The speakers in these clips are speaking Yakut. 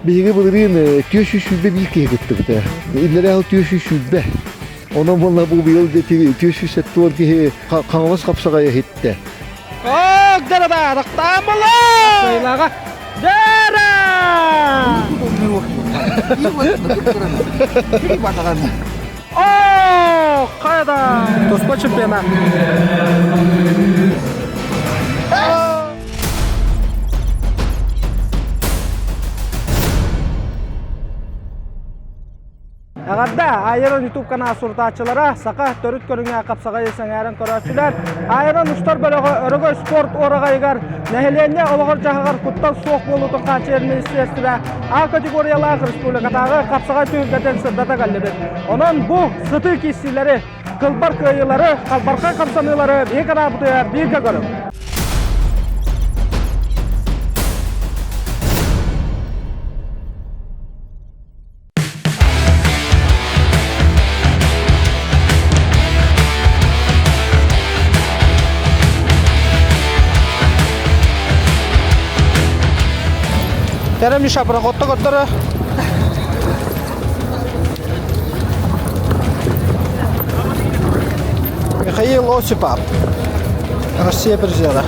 Биһиги былырыын 421 киһи кыттыбыта. Иллэрээ сыл 420. Онон буолла бу быйыл 470 киһи Хаҥалас хапсаҕайа иһиттэ. Ок, дара Тахтаамала! Дара! О, хайда! Туспа чемпионат. Эҕэрдэ Айрон YouTube канал сурутааччылара, саха төрүт көрүҥэ хапсаҕайы сэҥээрэн көрөөччүлэр, Айрон устар бөлөҕө Өрөгөй спорт уораҕайыгар нэһилиэнньэ олоҕор-дьаһаҕар куттал суох буолуутун хааччыйар министиэристибэ А категориялаах республикатааҕы хапсаҕай түһүлгэтин сырдата кэллибит. Онон бу сытыы киирсиилэри, кылбар кыайыылары, халбархай хамсаныылары биһи канаабытыгар бииргэ көрүҥ. Кэрэ Миша проходта көрдөрө. Михаил Осипов, Россия призера.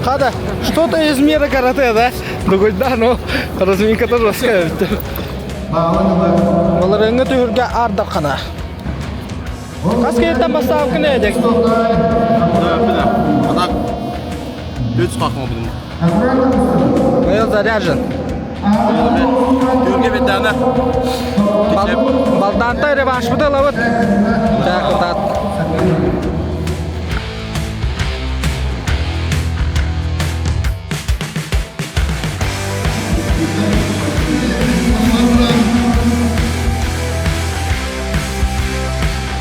Хада, что-то из мира карате, да? Дугуйда, ну, разминка тоже жесткая. Баларыҥҥа түһүргэ ардаххана. Хас киһиттэн бастаабыккын эдик? Атак үч қақма бұдым. Быйыл заряжен. Түрге беттаны. Балданта реваншпыты ылабыт. Так, так.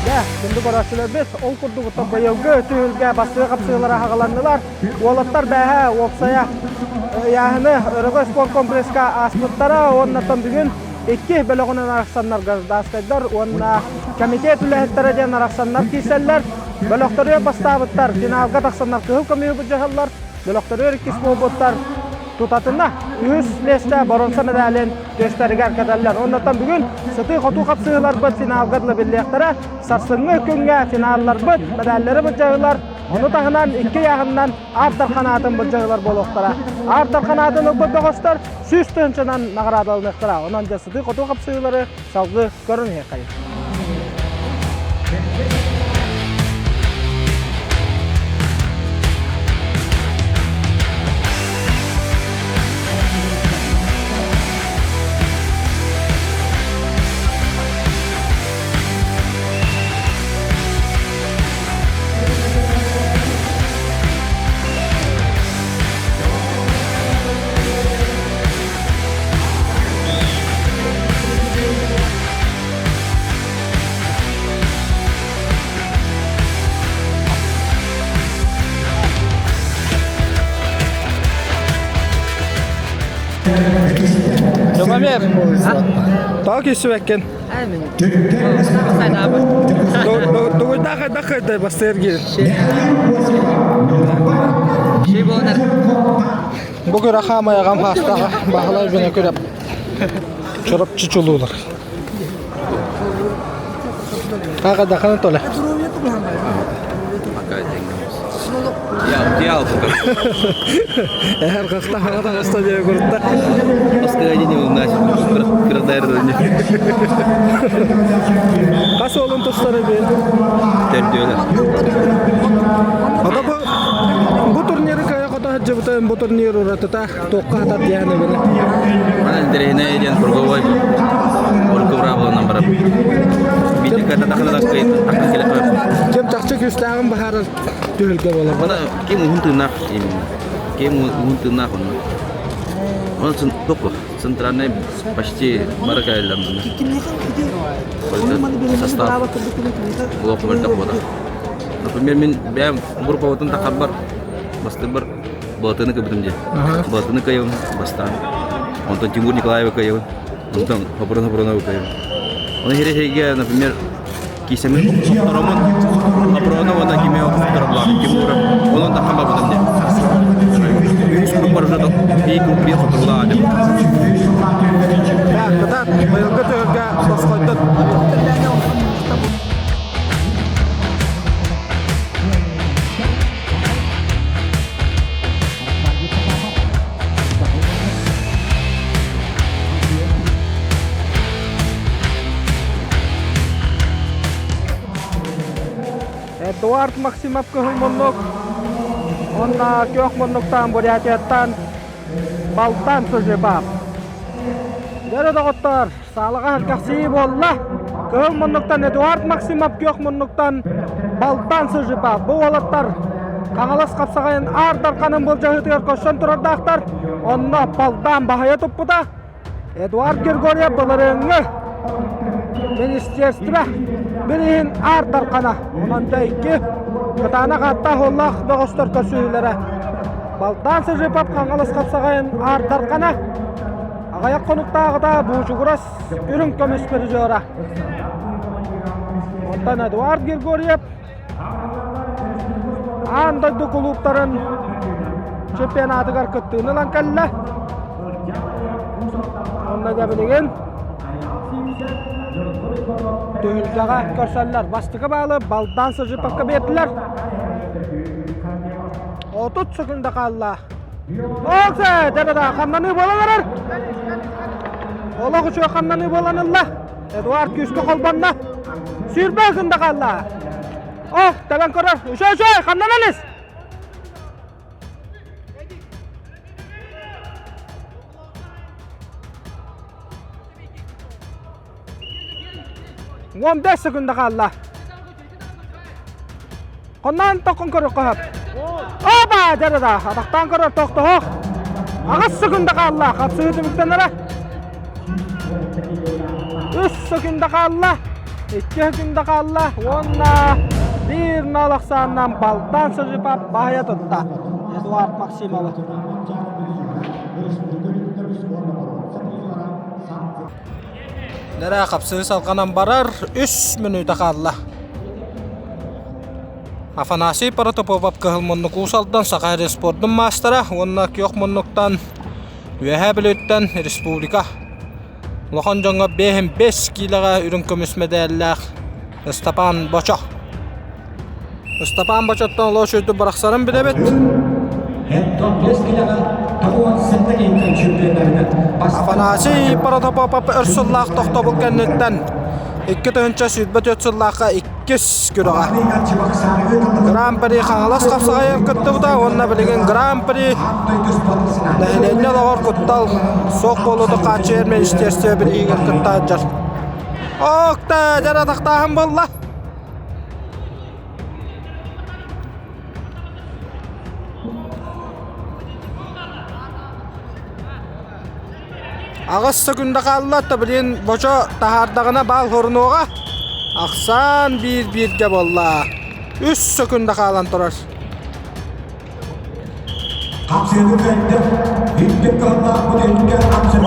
Дьэ, күндү көрөөччүлэрбит, ол курдук быйылгы түһүлгэ бастыҥ хапсыылара хаҕаланнылар. Уолаттар бээһэ уопсайа ыйааһыны Өрөгөй спорт комплекска ааспыттара уонна бүгүн икки бөлөҕүнэн арахсаннар гражданскайдар уонна комитет үлэһиттэрэ диэн арахсаннар киирсэллэр. Бөлөхтөрүгэр бастаабыттар финалга тахсаннар кыһыл көмүһү былдьаһаллар. Бөлөхтөрүгэр иккис буолбуттар тутатына үһүс миэстэ боруонса медалин түөстэригэр кэтэллэр. Оннуттан бүгүн сытыы-хотуу хапсыһыыларбыт финалга дылы биллиэхтэрэ. Сарсыҥҥы күҥҥэ финалларбыт медаллары былдьаһыылар. Ону таһынан икки ыйааһынынан Аар Дархан аатын былдьаһыылар буолуохтара. Аар Дархан аатын ылбыт бөҕөстөр 100 тыһыынчанан наҕараадаланыахтара. Онон дьэ сытыы-хотуу хапсыһыылары салгыы көрөн иһиэххэйиҥ. Любомир, тоҕо киирсибэккин? Дугуйдаах хайдах хайдай бастыыр киир? Бу күрэх хаамайаҕам хаастааҕа Баһылай бүнэ күрэп Чурапчы чулуулар. Хаҕа толе. Эһэр хаста хаҕа таҕыста диye курта. Хас олун тустары бин? Төрдүөлөр. Ата бу бу турниры кая хото хаджыбытын бу турнир уратыта туохха хатар диэн эбини. Манан интэриэһинэй диэн круговой урукку быраабыланан барар. Биитин ката тахына такка келе Ким чахчы күүстээҕин баһаарар түһүлгэ буолар. Мана ким уһун тыыннаах именно. Ким уһун тыыннаах онно. Он только центральный почти бары кэлэллэр манна. Состав блок мөлтөх буолар. Например, мин бэйэм группабытын тахарбар бастыырбар Былатыны кыбытым дии. Былатыны кыайабын бастаан. Онтон Тимур Николаевы кыайабын. Онтон Хопурун Хопуруновы кыайабын. Оны хире например, кисэмин сохторомун Хопуронов уонна кими сохтором Тимура. Онон да хамабытым дии. Эдуард Максимов кыһыл муннук уонна күөх муннуктаан Бурятияттан Балтан Сужипов. Дьэ доҕоттор, саалаҕа сэргэхсийии буолла. Кыһыл муннуктан Эдуард Максимов, күөх муннуктан Балтан Сужипов. Бу уолаттар Хаҥалас хапсаҕайын Аар Дарханын былдьаһыытыгар көрсөн турардаахтар. Онно Балдаан баһыйа туппута. Эдуард Григорьев былырыыҥҥы министерство билиһин Аар Дархана. Онон да икки кытаанах ааттаах уоллаах бөҕөстөр көрсүһүүлэрэ. Балдаан Сыжипов Хаҥалас хапсаҕайын Аар Дархана. Аҕыйах хонуктааҕыта Буучугурас үрүҥ көмүс призера. Онтон Эдуард Григорьев аан дойду кулууптарын чемпионатыгар кыттыыны ылан кэллэ. Онно да билигин түһүлгэҕэ көрсөллөр. Бастакы баалы Балдан Сыжиповка биэрдилэр. 30 секунда хаалла. Оксе, да-да-да, хамнаныы буолан эрэр. Олох үчүгэй хамнаныы буолан ылла. Эдуард күүскэ холбонно. Сүүрбэ гында хаалла. Ох, тэбэн көрөр. Үчүгэй, үчүгэй, хамнанан ис. 15 секунда хаалла. Хонноон тоххун көрүөххэ сөп. Оба! Дьэ-да, атахтаан көрөр тохтоһох. Аҕыс секунда хаалла. Хапсыһыы түмүктэнэрэ. Үс секунда хаалла. Икки секунда хаалла. Уонна биир нол ахсаанынан Балтан Сыжипов баһыйа тутта. Эдуард Максимов. Нэрэ хапсыһыы салҕанан барар, үс мүнүүтэ хаалла. Афанасий Протопопов кыһыл муннук Уус Алдан Саха спордун маастара уонна күөх муннуктан Үөһээ Бүлүүттэн республика улахан дьоҥҥо 5 киилэҕэ үрүҥ көмүс мэдээллээх Ыстапаан Бочо. Ыстапаан Бочоттон олох үчүгэйдик бырахсарын билэбит. Афанасий Протопопов өр сыллаах тохтобул кэнниттэн 2024 сыллаахха иккис күрэҕэ Гран-при Хаҥалас хапсаҕайын кыттыбыта уонна билигин Гран-при нэһилиэнньэ олоҕор куттал суох буолуутун хааччыйар министерство бирииһигэр кытта сылдьар. Оокта дьара атахтааһын буолла. Аҕыс секунда хаалла, то билин бочо таһаардаҕына баал хорунуоҕа. Ахсаан биир-бииргэ буолла. Үс секунда хаалан турар.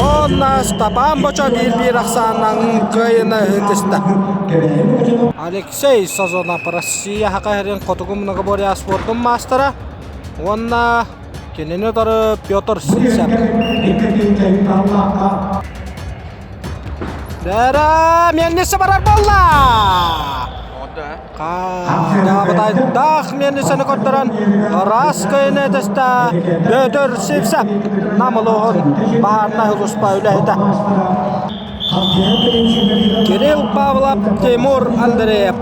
Уонна Степан Бочо биир-биир ахсаанынан кыайыыны ситистэ. Алексей Сазонов Россия Саха сирин хотугу многоборье спордун маастара уонна кинини утары Петр Сивцев. Дара мельница барар буолла! Хаабытайдаах мельницаны көрдөрөн ыраас кыайыны этистэ Петр Сивцев Нам улууһун баһаарынай улууспа үлэһитэ. Кирилл Павлов, Тимур Андреев.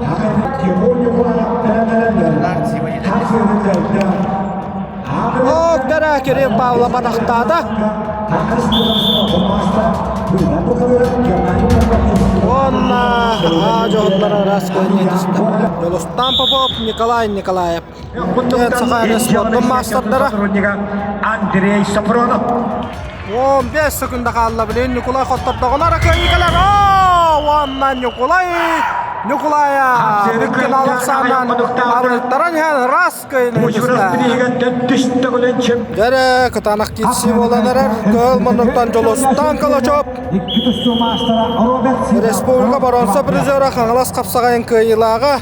Октара Кирилл Павлов атахтаата. Уонна дьоһуннара ыраас кыайыыны түстэ. Дьулустан Попов, Николай Николаев. Саха спордун маастардара. Андрей Сапронов. 15 секунда хаалла билин Ньукулай хоттордоҕуна эрэ кыайыы кэлэр. Оо, уонна Ньукулай Ньукулайа бүккүн алахсаанан абырыттаран иһэн ыраас кыайыыны Дьэрэ кытаанах киирсии буолан эрэр. Кыһыл муннуктан Дьулустаан Калачев Республика боруонса призера Хаҥалас хапсаҕайын кыайыылааҕа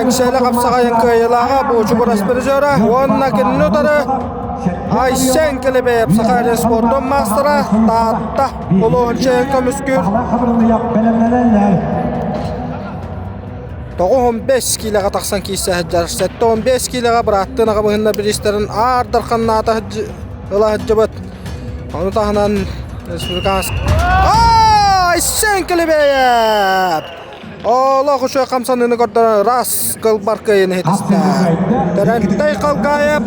Эҥсиэли хапсаҕайын кыайыылааҕа Буучугурас призера уонна кинини утары Айсен Килибеев Саха спордун маастара Таатта улууһун чиэһин көмүскүүр 95 киилэҕэ тахсан киирсэ сылдьар. 75 киилэҕэ бырааттыын аҕабыһынна бириистэрин Аар Дарханнаата ыла сылдьыбыт. Ону таһынан республиканс Айсен Килибеев! Олох үчүгэй хамсаныыны көрдөрөн раз кылбар кыайыыны ситистэ. Тэрэнтэй Халгаев,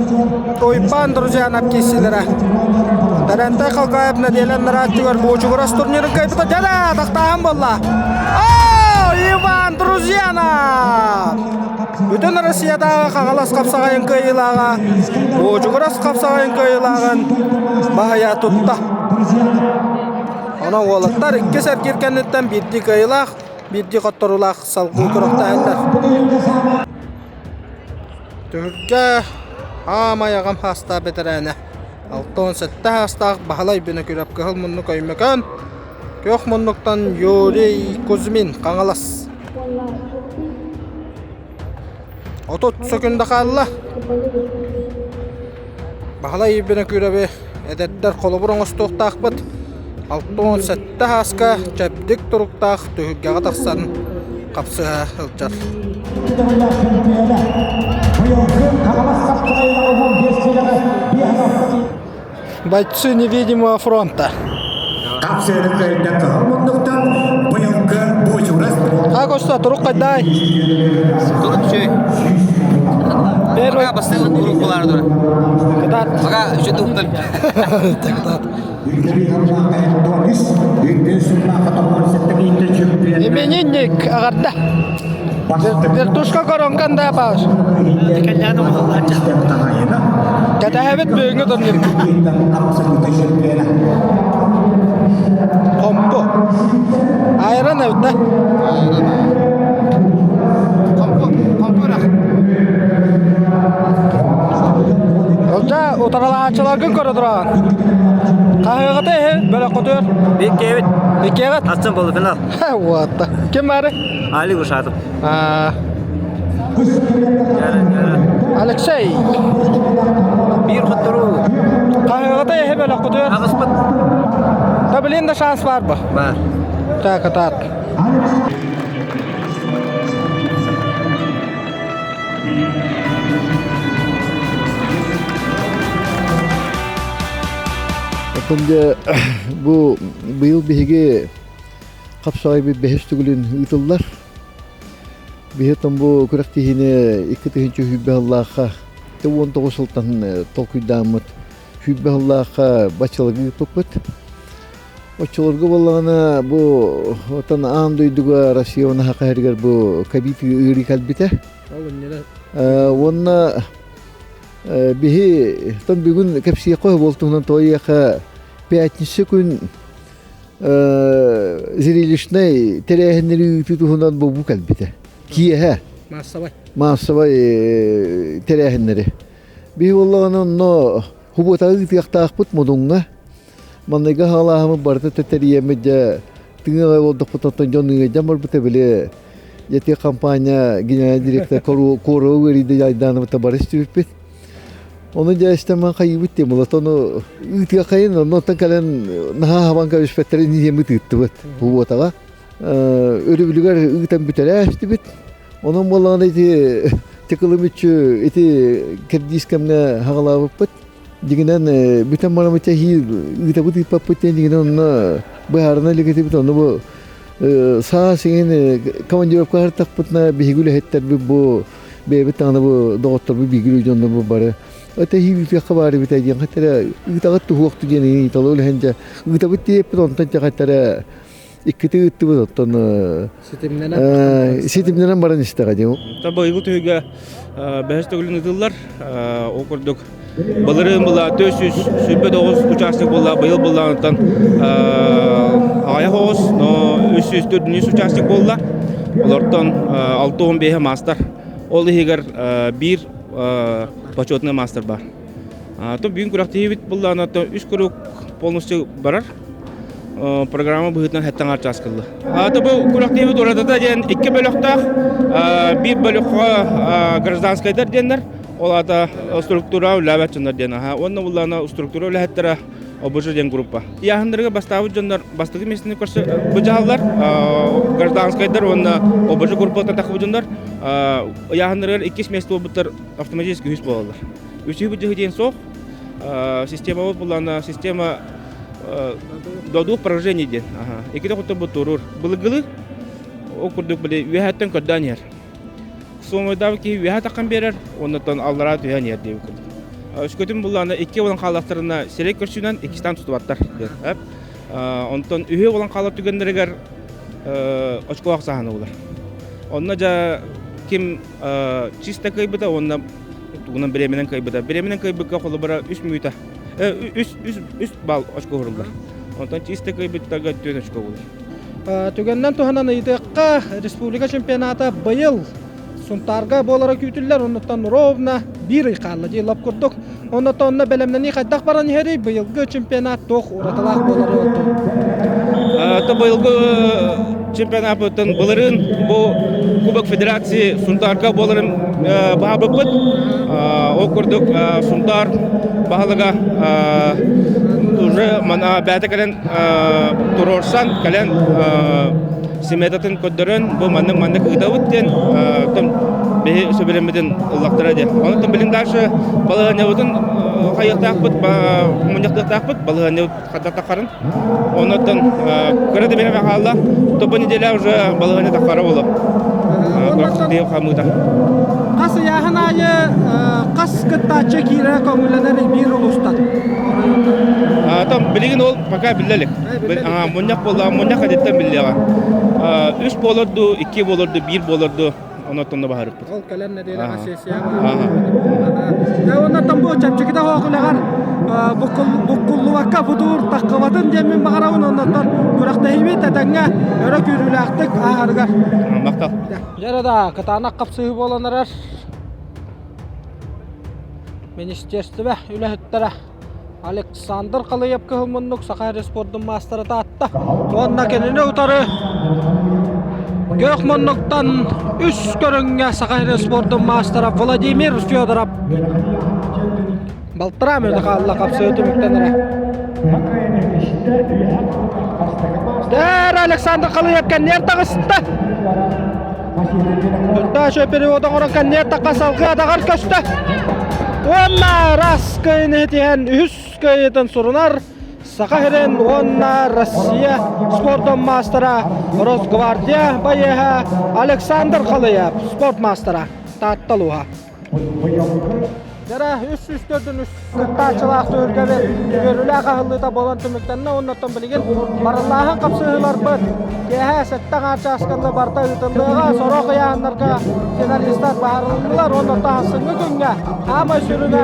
Уйбаан Друзьянов киирсиилэрэ. Тэрэнтэй Халгаев нэдиэлэ аннарааччыгар Буучугурас турнирын кыайбыта дьэ тахтааһын буолла. О, Иван Друзьянов! Бүтүн Россиятааҕы Хаҥалас хапсаҕайын кыайыылааҕа Буучугурас хапсаҕайын кыайыылааҕын баһыйа тутта. Онон уолаттар иккис эргиир кэнниттэн биирдии кыайыылаах, биирдии хотторуулаах салгыы күрэхтэһэллэр. Түһүлгэ аамай аҕам хаастаах бэтэрээнэ 67 саастаах Баһылай Бүнөкүрэп кыһыл муннук Өймөкөөн, күөх муннуктан Юрий Кузьмин Хаҥалас. 30 сөкүндэ хаалла. Баһылай Бүнөкүрэби эдэрдэр холобур оҥостуохтаахпыт. 67 сааска чэбдик туруктаах түһүлгэҕэ тахсан хапсыһа сылдьар. Бойцы невидимого фронта. Как Костя, турук хайдай? Турук үчүгэй. Первый. Пока бастыҥ турук булаары турар. Кытаат. Пока үчүгэй туруктар. Кытаат. Именинник аҕарда. Вертушка коронкан да паус. Кэтэһэбит бүгүҥҥү турнир. Хомпу. Айран эбит да? Хомпу, хомпу үрэх. Ылдьа утаралааччыларгын көрө тураҕын. Хаһыаҕыта иһи бөлөххүтүгэр? Иккиэбит. Иккиэҕит? Астын полуфинал. Вот. Ким бары? Алик Ушатов. Алексей. Биир хотторуу. Хаһыаҕыта иһи бөлөххүтүгэр? Аҕыспыт. Да билин да шанс бар бу. Бар. Так, атаат. Оттон дьэ бу быйыл биһиги хапсаҕайбыт бэһис төгүлүн ыытыллар. Биһи оттон бу күрэхтэһиини 2020 сыллаахха 19 сылтан толкуйдааммыт 20 сыллаахха баччаларга ыыппыппыт. Оччолорго буоллаҕына бу оттон аан дойдуга Россия уонна Саха сиригэр бу ковид ыарыы кэлбитэ. Уонна биһи тон бүгүн кэпсиэххэ буол туһунан тоойуохха пятница күн зрелищнай тэрээһиннэри ыытыы туһунан бобуу кэлбитэ. Киэһэ. Маассабай. Маассабай тэрээһиннэри. Биһи буоллаҕына онно хубуотаҕы ыытыахтаахпыт модуҥҥа. Манныгы хаалааһыммыт барыта тэтэрийэммит дьэ тыҥа олордохпутуттан дьон ыҥырдьан барбыта били ити компания генеральный директор Куорова ыарыйда дьайдааныбыта бары истибиппит. Ону дьэ истэн хайыыбыт диэн буолла. Ону ыытыахайын, оннуттан кэлэн наһаа хабан кэбиспэттэрин иһиэммит ыыттыбыт буотаҕа. Өрөбүлүгэр ыытан бүтэрээ истибит. Онон буоллаҕына ити тыкылымүччү ити кэрдиис кэмҥэ хаҕалаабыппыт. Дьиҥинэн бүтэн бараммыт эһиил ыытабыт ыыппаппыт диэн дьиҥинэн онно быһаарына илик этибит онно бу саас иҥин командировка аһартахпытына биһиги үлэһиттэрбит бу бэйэбит даҕаны бу доҕотторбут бииргэ дьоннор бу бары это эһиил ыытыахха баар эбит диэн хаттара ыытаҕыт туһуохту диэн ыйыталыы үлэһэн дьэ ыытабыт диэппит онтон дьэ хаттара иккити ыыттыбыт оттон ситимнэнэн ситимнэнэн баран истэҕэ дии. Быйылгы түһүгэ бэһис төгүлүн ыытыллар. Ол курдук былырыын была 429 участок буолла, быйыл былаанытан аҕыйах оҕус, но 304 участок буолла. Олортон 65 маастар. Ол иһигэр биир почетный маастар бар. То бүгүн күрэхтэһиибит былаана үс круг полностью барар. Программа быһыытынан хэттэн аар чаас кылла. Ата бу күрэхтэһиибит уратыта диэн икки бөлөхтөөх. Биир бөлөххө гражданскайдар диэннэр, ол аата структура үлээбэт дьоннор диэн. Уонна буллаана структура үлэһиттэрэ ОБЖ диэн группа. Ыйааһыннарга бастаабыт дьоннор бастакы миэстэни көрсө быдьаһаллар. Гражданскайдар уонна ОБЖ группаттан тахсыбыт дьоннор ыйааһыннарыгар иккис миэстэ буолбуттар автоматически үһүс буолаллар. Үсүһү быдьаһы диэн суох. Система буллаана система додуух поражение диэн. Иккитэ хотторбут турур. Былыргылы. Ол курдук били үөһэттэн көрдөөн иһэр. Суомайдаабыт киһи үөһэ таххан биэрэр, оннуттан аллараа түһэн иһэр диэбит курдук. Өскөтүн буллаҕына икки буолан хааллахтарына сирэй көрсүүнэн иккистээн тутубаттар диэн. Онтон үһүө буолан хаалар түгэннэригэр очколоох саһаны булар. Онно дьэ ким чисто кыайбыта уонна тугунан бириэмэнэн кыайбыта. Бириэмэнэн кыайбыкка холобура үс мүнүүтэ үс үс үс балл очко уһуруллар. Онтон чисто кыайбыттарга түөрт очко булар. Түгэнинэн туһанан ыйытыахха, республика чемпионата быйыл Сунтаарга буолара күүтүллэр, оннуттан ровно биир ый хаалла дии лоп курдук. Оннуттан онно бэлэмнэнии хайдах баран иһэрий, быйылгы чемпионат туох уратылаах буолары То быйылгы чемпионаппытын былырыын бу Кубок Федерации Сунтаарга буоларын баһабыппыт. Ол курдук Сунтаар баһылыга уже мана бэйэтэ кэлэн туруорсан кэлэн сметатын көрдөрөн бу маннык маннык ыытабыт диэн биһи сөбүлэммитин ыллахтара диэн. Онон билин дальше балаһыанньабытын хайыахтаахпыт, мунньахтыахтаахпыт, балаһыанньабыт хата тахарын. Онон кыра да биһиэхэ хаалла, то бу неделя уже балаһыанньа тахара буолуо. Хамыыта. Хас ыйааһын аайы хас кыттааччы киирэ көҥүллэнэр биир улуустан? Там билигин ол пока биллэ илик. Мунньах буолла, мунньах эдиттэн биллиэҕэ. Үс буолар дуу, икки буолар дуу, биир буолар дуу, онон да баһарыппыт. Ол кэлэр нэдиэлэҕэ сессия Оннотон бу чэпчэкитэ хоокулаҕар буккуллубакка бутуур таххыбатын диэн мин баҕарабын оннотон күрэхтэһиибит этэҥҥэ өрө күүрүүлээхтик ааһарыгар. Махтал. Дьэ да кытаанах хапсыһыы буолан эрэр. Министерство үлэһиттэрэ Александр Халыев кыһыл муннук Саха спордун маастара таатта. Уонна кинини утары күөх муннуктан үс көрүҥҥэ Саха спордун маастара Владимир Федоров балтараа мүнүүтэ хаалла хапсыы түмүктэнэрэ. Дэр Александр Халыев кэнниэр таҕыста. Дальше перевод оҥорон кэнниэр тахха салгыы атаҕар көстө. Уонна раз кыайыны тиһэн үһүс кыайыытын сурунар Саха сирин уонна Россия спордун маастара Росгвардия байыаһа Александр Халыев спорт маастара Таатта улууһа. Дьара 304 кыттааччылаах түһүлгэбит үөрүүлээх аһыллыыта буолан түмүктэннэ уонна билигин барыллааһын хапсыһыыларбыт киэһэ сэттэ аҥаар чаасканна барыта ыытыллыаҕа сорох ыйааһыннарга финалистар баһарылыннылар уонна сарсыҥҥы күҥҥэ хаамай сүрүнэ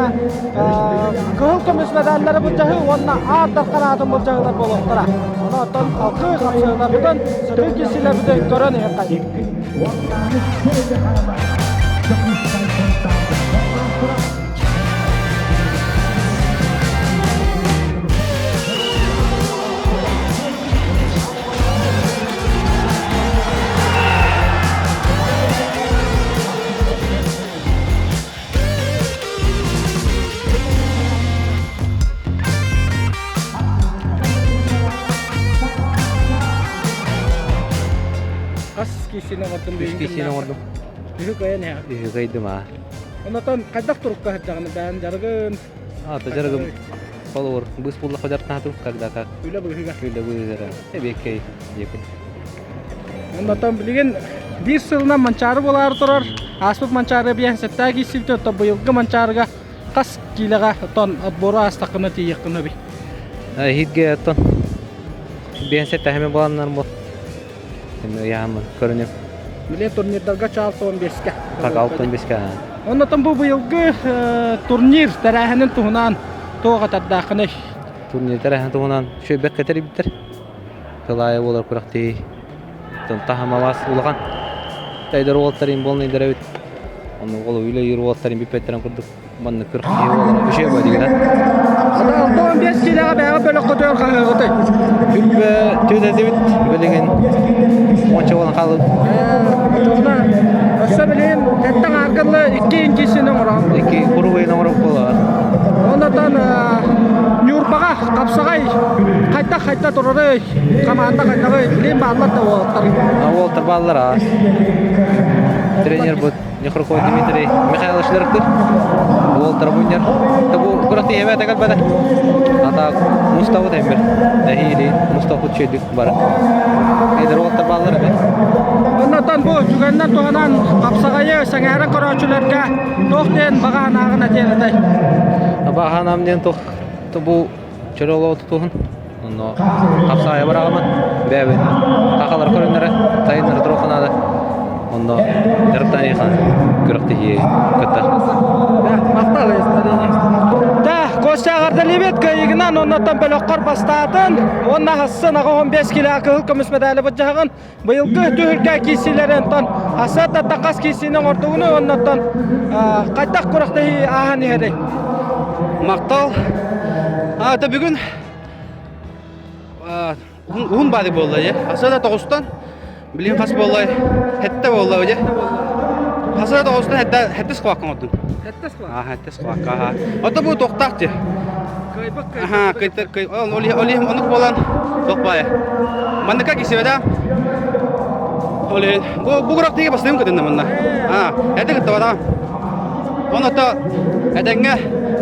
кыһыл көмүс медаллары былдьаһыы уонна аар дархан аатын былдьаһыылар буолуохтара. Онон алгыы хапсыһыыларбытын сытыы киирсиилэрбитин көрөн иһиэххэйиҥ. Хас киисини оҥордум Үс киисини оҥордум. Үһү кыайан иһэ. Үһү кыайдым аа. Онотон хайдах турукка сылдьаҕын бэйэн дьарыгын? Аата дьарыгым холобур быыс буллахха дьарыктаатым когда как. Үлэ быыһыгар. Үлэ быыһыгар. Эбиэккэй диэпин. Оннотон билигин биир сылынан Манчаары буолаары турар. Ааспыт Манчаары биэс сэттээх киирсибитэ, оттон быйылгы Манчаарыга хас киилэҕэ оттон отбору аастаххына тиийиэххин эбий? Иһитгэ оттон биэс сэттэһэми буоланнар бу. Ыйааммын көрүнүм. Биле турнирдарга чаал 15-ке. Так, 65-ке. Оннотон бу быйылгы турнир тэрээһинин туһунан туох атардааххыный? Турнир тэрээһин туһунан шөйбэккэ тэрийбиттэр. Тылаайа буолар күрэхтии. Таһымалаас улахан. Тайдар уолтарын буолнайдар эбит. Онно ол үлэ уолтарын бүппэттэрин курдук маннык күрэхтии буолар. Үчүгэй бадигина. 65 киилэҕэ бэйэҕэ бөлөххө түөр хаһыаҕытай? Түрбэ түөтэтибит билигин уонча буолан хаалбыт. Өссө билигин тэттэн ааргыллы икки инчисин оҥорон. Икки куругуйун оҥорон буолар. Онотон Ньурбаҕа хапсаҕай хайдах хайда турарый? Хамаанда хайдаҕый? Билин бааллар да уолаттар. Уолаттар бааллар аа. Тренер бут Нехруков Дмитрий Михайлович директор. Уолаттар мунньар. Бу күрэхтэһиэбэ тэгэлбэтэ. Ата Мустабыт эмбер. Нэһиили Мустапыт чөйдүк бары. Эдэр уолаттар бааллар эбит. Оннотон бу түгэннэн туһанан хапсаҕайы сэҥээрэн көрөөччүлэргэ туох диэн баҕа санааҕын этиэн этэй? Баҕа санаам диэн туох бу чөл олоҕу тутуһун онно хапсаҕайа быраҕыман бэйэбит хахалар көрүннэрэ сайыннара туруохха наада онно дьарыктаныахха күрэхтэһии кытта Махтал Да, Костя эҕэрдэлиибит кыайыгынан оннуттан бөлөххөр бастаатын уонна хассын аҕа 15 килэ кыһыл көмүс медали былдьаһаҕын быйылгы түһүлгэ киирсиилэрин онтон хасыаттаттан хас киирсиини оҥордугуну оннуттан хайдах күрэхтэһии ааһан иһэрий? Махтал. Ата бүгүн уһун баады буолла дьэ. Хасыата тоҕустан билигин хас буолла хэтте буолла дьэ. Хасыата тоҕустан хэтте хэтте схвакка оҥордум. Хэтте схвак. Аа хэтте схвакка аха. Ото бу туохтаах дьэ. Кыайбыт Аха кыйтар кый ол ол оннук буолан туох баайа. Манныка кисибэдэ. Ол бу бу күрэхтэһиигэ бастыым кытынна манна. Аа эти кыттабата. Оното этэҥҥэ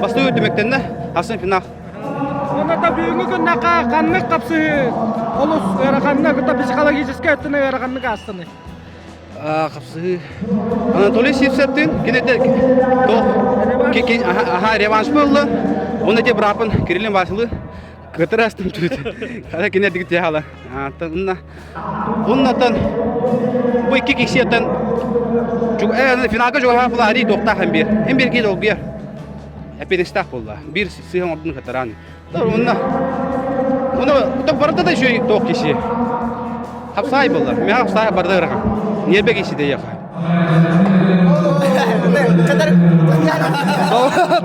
бастыы түмүктэннэ. Асан финал. Оното бүгүҥҥү күннэххэ ханнык хапсыһыы олус ыараханнык, психологическай өттүнэн ыараханнык аастыный? Хапсыһыы Анатолий Сивцевтин кинетер то аха реванш буолла. Он эти брапын Кириллин Василы кытырастым түт. Хара кине дигит яхала. Онна оннатан бу икки кисиэтен финалга жугаха була ари тоқтаа хам бир. Хем бир ки долгуя. Эпидестах буолла. Бир сыһан ордун катаран. Онна Онна барда да еще тоқ киши. Хапсай буолла. Мен хапсай барда ырахан. Нербе киши де яха.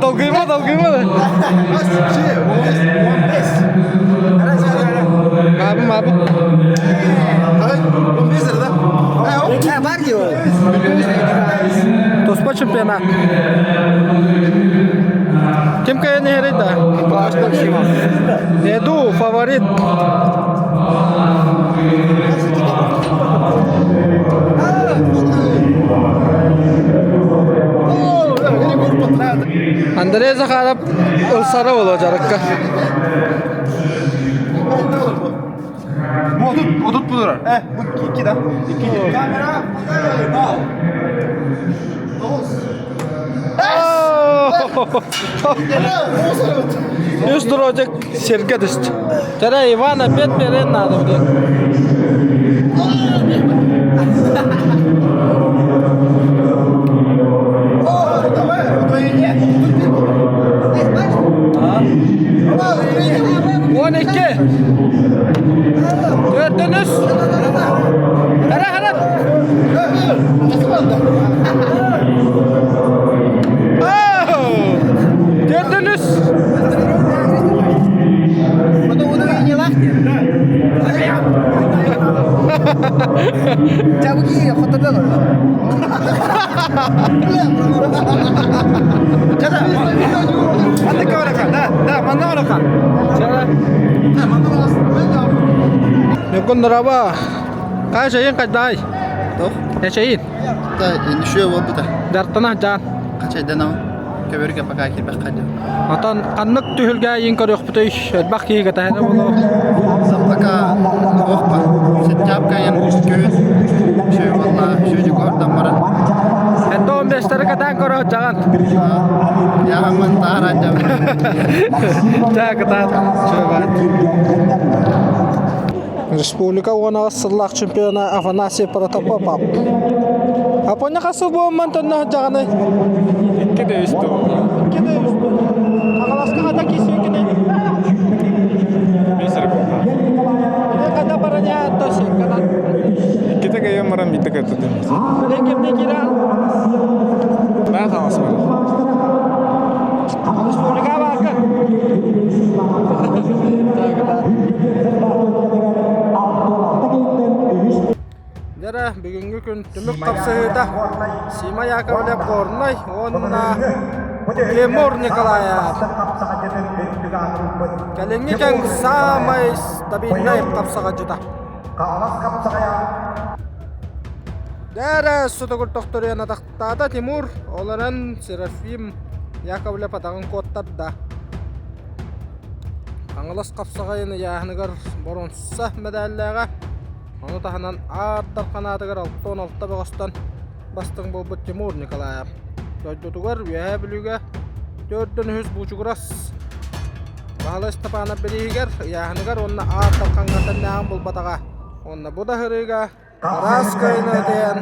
Долгуйма, долгуйма. Мабы, мабы. Туспа чемпионат. Ким кайын да? Эду фаворит. Андрей Захаров ылсара боло жарыкка. Bu otut, otut bulur. Eh, bu iki da. İki. Kamera. Үс дурожек сиргэ түстэ. Тэрэ Иван опять берен надо будет. 12. Төрдөн үс. Хара хара. Төрдөн үс. Ньукун Нураба, кай шайын кайдай? Эчэйин. Иншүө буолбута. Дартана жаан. Хачайданам көбөргө пока кирбэх хадьа. Отон ханнык түһүлгэ иин көрүөхпүтүй элбэх киһи кэтэһэрэ буолуо. Пока охпа. Сеттяпка ен көбүт. Шөй болла, шөйжү көрдөн баран. Этто 15-тери кэтээн көрө жаҕан. Яҕаммын тааран Чаа кытаат. Республика уонаҕас сыллаах чемпиона Афанасий Протопопов. Апоня хасы буомман тонно жаҕаны? Икки да үс туолла. Икки да үс Хаҥаласка хата киисиэккиний? Бес эрэ буолла. Хата бараня тосикканан. Иккитэ кэйэн баран биирдэ кэттэтин. Кимне киирэн? Баа хаҥас барар. Республика баарга. Дьэрэ, бүгүҥҥү күн түмүк хапсыһыыта Сима Яковлев Горнай уонна Тимур Николаев. Кэлиҥҥи кэм саамай стабильнай хапсаҕайдьыта. Дьэрэ, сутугур тохторуйан атахтаата Тимур, ол эрэн Серафим Яковлев атаҕын куоттарда. Хаҥалас хапсаҕайын ыйааһыныгар боруонса мэдээллээҕэ. Ону таһынан Аар Дархан аатыгар 66 бөҕөстөн бастыҥ буолбут Тимур Николаев. Дойдутугар Үөһээ Бүлүүгэ төрдөн үһүс Буучугурас Баһылай Степанов бирииһигэр, ыйааһыныгар уонна Аар Дархаҥҥа тэҥнээҕин булбатаҕа. Уонна бу да сырыыга Араас кыайыны ытыйан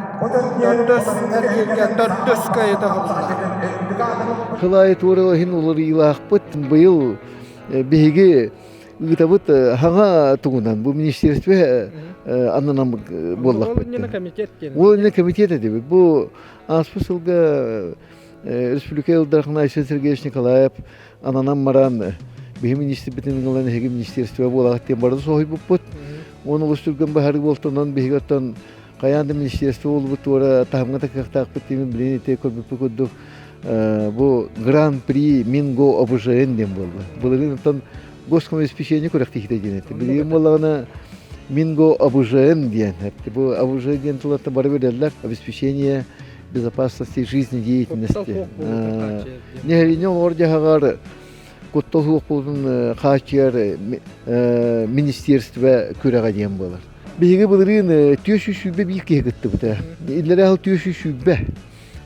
төрдүс эргииргэ төрдүс кыайыыта оһолунна. Кылаайы туора иһин уларыйыылаахпыт. Быйыл биһиги ыытабыт хаҥа тугунан бу министерство аннынан буоллахпыт. Ол иннинэ комитет этибит. Бу ааспыт сылга республика Ил Дархан Айсен Сергеевич Николаев ананан баран биһи министрбитин ылан эһиги министерство буолаҕыт диэн бары соһуйбуппут. Уон олус түргэн баһарыы буолтонон биһиги оттон хайаан да министерство буолбут туора таһымҥа да кыахтаахпыт диэн билин ити көрбүппүт курдук бу Гран-при Минго ОБЖН диэн буолла. Былырыын оттон госкомобеспечение күрэхтэһиитэ диэн этэ. Билигин буоллаҕына Минго ОБЖН диэн. Бу ОБЖ диэн тылларта бары билэллэр. Обеспечение безопасности жизнедеятельности. Нэһилиэнньэ олоҕор дьаһаҕар куттал суох буолуутун хааччыйар министерство күрэҕэ диэн буолар. Биһиги былырыын 421 киһи кыттыбыта. Иллэрээ сыл 420.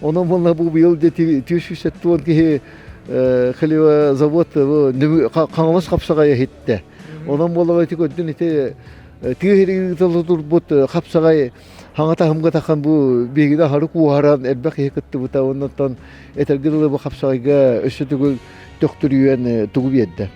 Онон буолла бу быйыл 470 киһи хлебозавод Хаҥалас хапсаҕайа иһиттэ. Онон буолла ити көрдүн ити тыа сиригэр ыытылла турбут хапсаҕай хаҥа таһымга тахан бу биһигини аһары куоһаран элбэх киһи кыттыбыта оннуттан этэргэ дылы бу хапсаҕайга өссө төгүл төхтүрүйэн тугу биэрдэ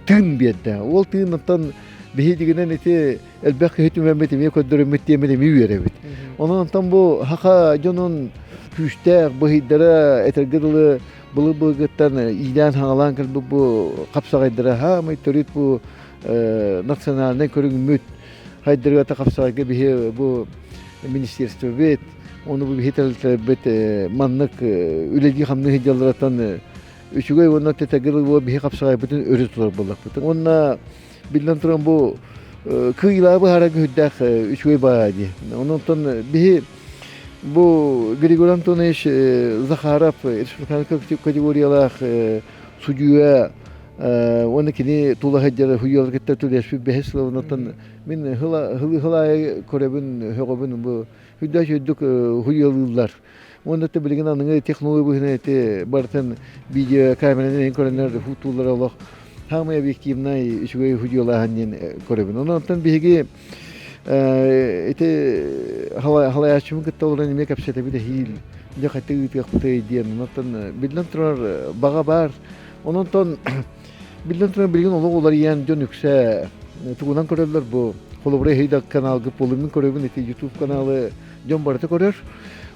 тыын биэрдэ ол тыынтан биһи дигинэн ити элбэх киһи түмэммит эмиэ көрдөрөммүт диэммит эмиэ үөрэбит онон онтон бу хаха дьонун күүстээх быһыйдара этэргэ дылы былыр былыргыттан иилээн хаҥалаан кэлбит бу хапсаҕайдара хаамай төрүт бу национальнай көрүҥмүт хайдырыата хапсаҕайга биһи бу министерствобит ону бу биһи тэрилтэлэрбит маннык үлэлии хамныы сылдьалларыттан үчүгэй уонна тэтэгил бу биһи хапсаҕайбытын өрө тутар буоллахпыт уонна биллэн туран бу кыайыылааҕы быһаарарга сүрдээх үчүгэй баа дии онон биһи бу Григорий Антонович Захаров республиканскай категориялаах судьуйа уонна кини тула сылдьар хуйалар кытта түлэспит бэһис сылынан мин хылы-хылаайы көрөбүн сөҕөбүн бу үрдээх үрдүк хуйалыыллар уонна да билигин аныгы технология быһыынан ити барытын видеокамеранан көрөннөр хуутууллар олох самый объективный үчүгэй худьуолааһын диэн көрөбүн онон биһиги ити халайааччыбын кытта олорон эмиэ кэпсэтэбит эһиил дьэ хайта ыытыахпытый диэн онон биллэн турар баҕа баар Онон биллэн туран билигин олох уларыйан дьон үксэ тугунан көрөллөр бу холобура эһиги каналга буолуммун көрөбүн ити YouTube каналы дьон барыта көрөр.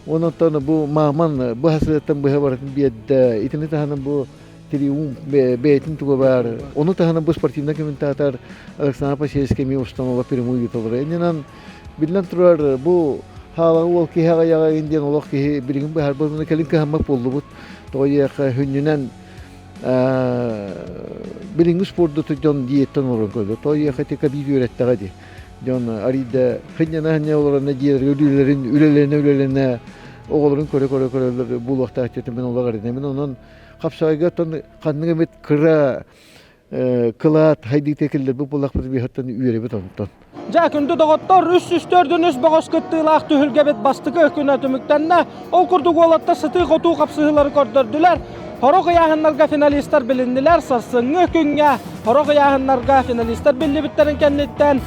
Онон бу мааман бу хасыаттан быһа барытын биэрдэ. Итини таһынан бу Триумф бэйэтин туга баар. Ону таһынан бу спортивный комментатор Александр Посельский эмиэ установла прямую ыыталлар. Иннинэн биллэн турар бу хаалаҕы уол киһи аҕыйаҕа диэн олох киһи билигин быһаарбат кэлин кыһаммат буоллубут. Тоҕо диэххэ хүннүнэн билиҥҥи спорду дьон диеттэн олорон көрдө. Тоҕо диэххэ ити кабиит үөрэттэҕэ дии. Дьон арыйда хынньана-хынньана олорон дьиэлэргэ үлэлэрин үлэлэнэ үлэлэнэ оҕолорун көрө-көрө көрөллөр буолуохтаах диэтим мин олох эрэнэбин. Онон хапсаҕайга оттон ханнык эмит кыра кылаат хайдыыта киллэрбит буоллахпыт биһаттан үөрэбит онтон. Дьэ, күндү доҕоттор, 304 үс бөҕөс кыттыылаах түһүлгэбит бастакы күнэ түмүктэннэ. Ол курдук уолаттар сытыы-хотуу хапсыһыылары көрдөрдүлэр. Хорох ыйааһыннарга финалистар билиннилэр. Сарсыҥҥы күҥҥэ хорох ыйааһыннарга финалистар биллибиттэрин кэнниттэн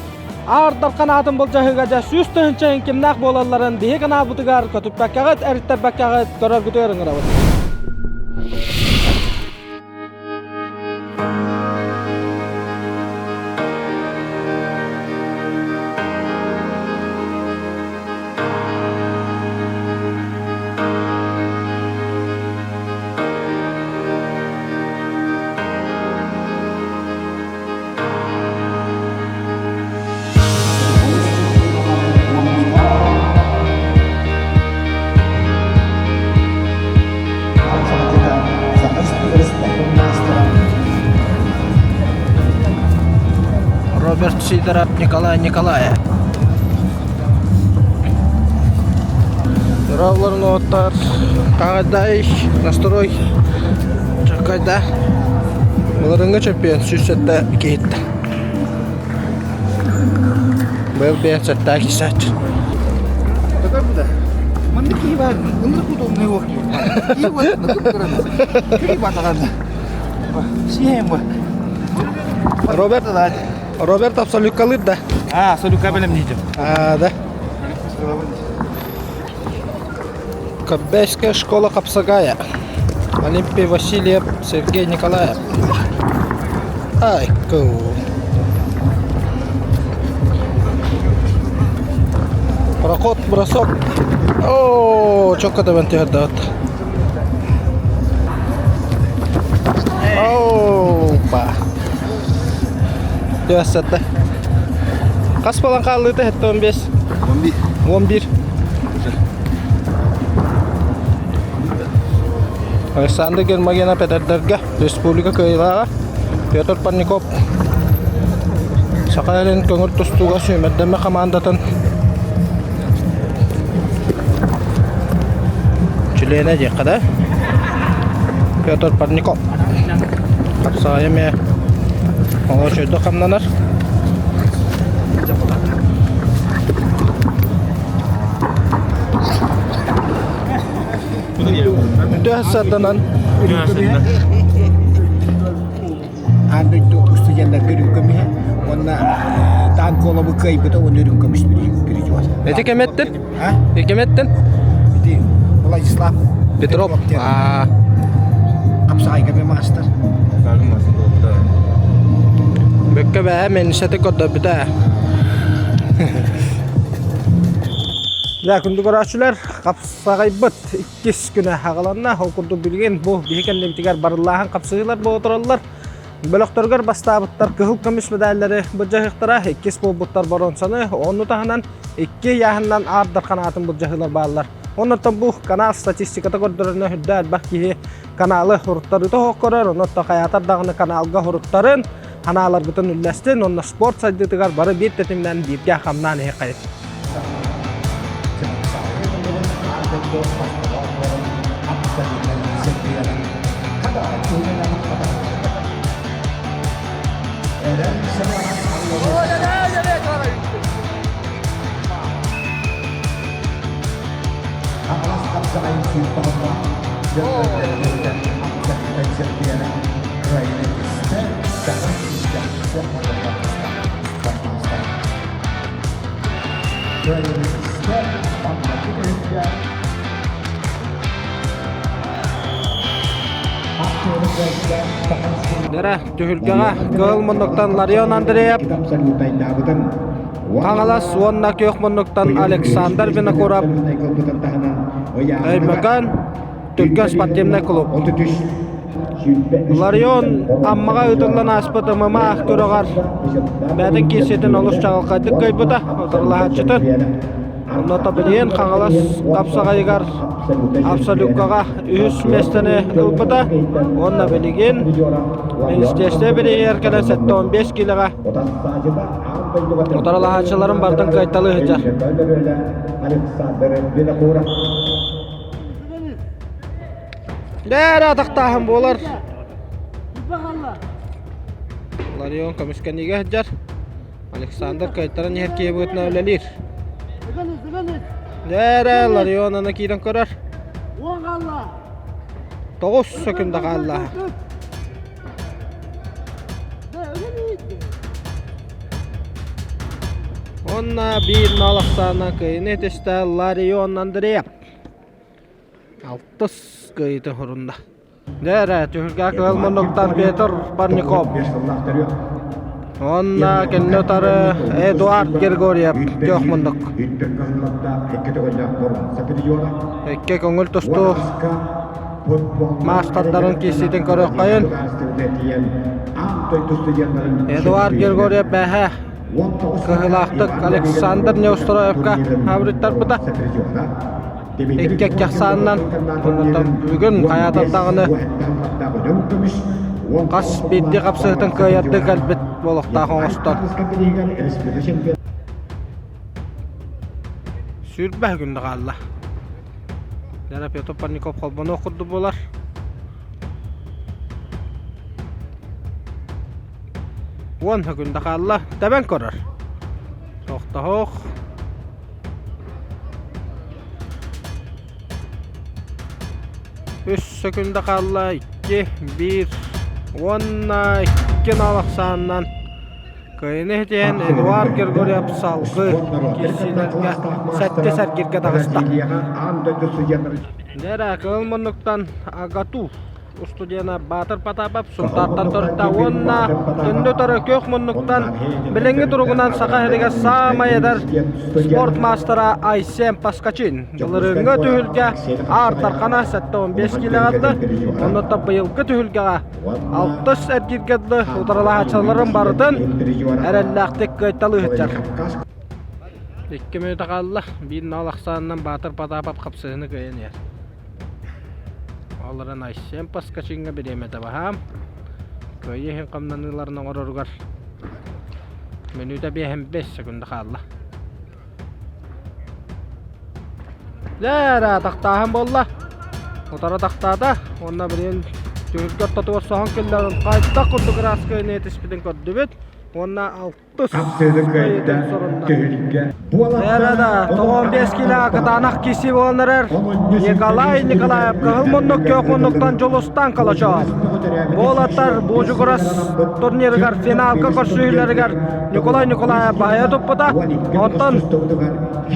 Аар Дархан аатын былдьаһыыга дьэ 100 000 кимнээх буолалларын биһиги каналбытыгар көтүппэккэҕит, эриттэрбэккэҕит көрөргүтүгэр ыҥырабыт. Роберт Сидоров, Николай Николаев. Здравлар лоттар, Кагадай, настрой, Чакайда. Былырыҥҥы чемпион 107 киһиттэ. Быйыл бэйэн сэттээх киисээччи. Маннык киһи баар, ынырык удобный уох Роберт, Роберт абсолюткалыыр да? А, абсолютка бэлэмниитим. А, да. Кобяйская школа Капсагая. Олимпий Васильев, Сергей Николаев. Ай, куу. Проход, бросок. О, чокко табан түһэрдэ Опа. Түһэссэтэ. Хас балан хааллыыта 75? 11. 11. Александр Гермогенов эдэрдэргэ республика кыайыылааҕа Петр Парников Саха сирин көҥүл тустууга сүүмэрдэммит хамаандатын чилиэнэ диэххэ да Петр Парников хапсаҕайа эмиэ оҥочойдук хамнанар Үтүө сарданан Аан дойду студеннарга үрүҥ көмүһэ уонна таан куолабы кыайбыта уонна үрүҥ көмүс призер. Эти кэмэттин? Кэмэттин? Ити Владислав Петров. Аа. Хапсаҕайга маастар. Бөккө бэһэ меншети көрдөрбүтэ. Дьэ, күндү көрөөччүлэр, хапсаҕайбыт иккис күнэ аҕаланна. Ол курдук билигин бу биһи кэннибитигэр барыллааһын хапсыһыылар буола тураллар. Бөлөхтөргөр бастаабыттар кыһыл көмүс медаллары былдьаһыахтара, иккис буолбуттар боруонсаны, ону таһынан икки ыйааһынынан Аар Дархан аатын былдьаһыылар бааллар. Оннуттан бу канал статистиката көрдөрөрүнэн үрдэ элбэх киһи каналы уруттарыыта суох көрөр, оннуттан хайаатар даҕаны каналга уруттарын, ханааларгытын үллэстин, онно спорт сайдыытыгар бары биир тэтимнэн бииргэ хамнаан иһиэххэйит. Дэрэ, түһүлгэҕэ кыһыл муннуктан Ларион Андреев, Хаҥалас уонна күөх муннуктан Александр Винокуров, Өймөкөөн, Түргэн спортивнай клуб. Ларион Аммаҕа ыытыллан ааспыт ММА күрэҕэр бэйэтин киирсиитин олус чаҕылхайдык кыайбыта, утарылаһааччытын. Онно билигин Хаҥалас хапсаҕайыгар абсолюткаҕа үһүс миэстэни ылбыта уонна билигин министерство бирииһигэр кэлэн 75 киилэҕэ утарылаһааччыларын барытын кыайталыы сылдьар. Дээрэ атахтааһын буолар. Ларион көмүскэниигэ сылдьар. Александр кыайтаран иһэр киһи быһыытынан үлэлиир. Дээрэ Ларион аны киирэн көрөр. Тоҕус сөкүндэ хаалла. Уонна биир нал ахсаана кыайыыны итистэ Ларион Андреев. Алтыс кыайыытын хорунна. Дьэ эрэ, түһүлгэ кыһыл муннуктан Петр Парников. Уонна кэннэ утары Эдуард Григорьев күөх муннук. Икки көҥүл тустуу маастардарын киирсиитин көрүөххэйин. Эдуард Григорьев бэһэ кыһыылаахтык Александр Неустроевка абырыттарбыта. Икки ахсаанынан бүгүн хайаатар даҕаны хас биирдии хапсыһыытын кыайардыы кэлбит буолуохтаах оҥостон. Сүүрбэ күн хаалла. Дара Петр Парников холбонуох курдук буолар. Уон күндэ хаалла. Тэбэн көрөр. Тоһох. Үс сөкүндэ хаалла, 2, 1 уонна 2 нал ахсаанынан кыайыыны иһитиһэн Эдуард Григорьев салгыы киирсиилэргэ сэттэ сэргиргэ таҕыста. Дьэ кыһыл муннуктан Агату устудьуона Баатыр Потапов Сунтаартан төрүттээх уонна түндү утары күөх муннуктан билиҥҥи туругунан Саха сиригэр саамай эдэр спорт маастара Айсен Паскачин. Былырыыҥҥы түһүлгэ Аар Дархана 75 киилэҕэ дылы, оннуттан быйылгы түһүлгэҕэ алтыс эргииргэ дылы утарылаһааччыларын барытын эрэллээхтик кыайталыы сылдьар. Икки мүнүүтэ хаалла, биир нал ахсаанынан Баатыр Потапов хапсыһыыны кыайан иһэр. Олорон Айсен Поскачиҥҥа бириэмэтэ баһаам. Кыайыы иһин хамнаныыларын оҥороругар мүнүүтэ биэһин бэс секунда хаалла. Дьэ, тахтааһын буолла. Утары тахтаата. Уонна билигин түһүлгэ ортотугар соһон киллэрэн хайдах курдук ырааскайын этиспитин көрдүбүт. Уонна Хапсыыны кыайда түһүлгэ. Эрада, 95 кило кытаанах киси буолан эрэр Николай Николаев кыһыл муннук күөх муннуктан Дьулустан Калачев. Буолаттар Буужугурас турнирыгар финалга көрсүһүүлэригэр Николай Николаев баһыйа туппута. Оттон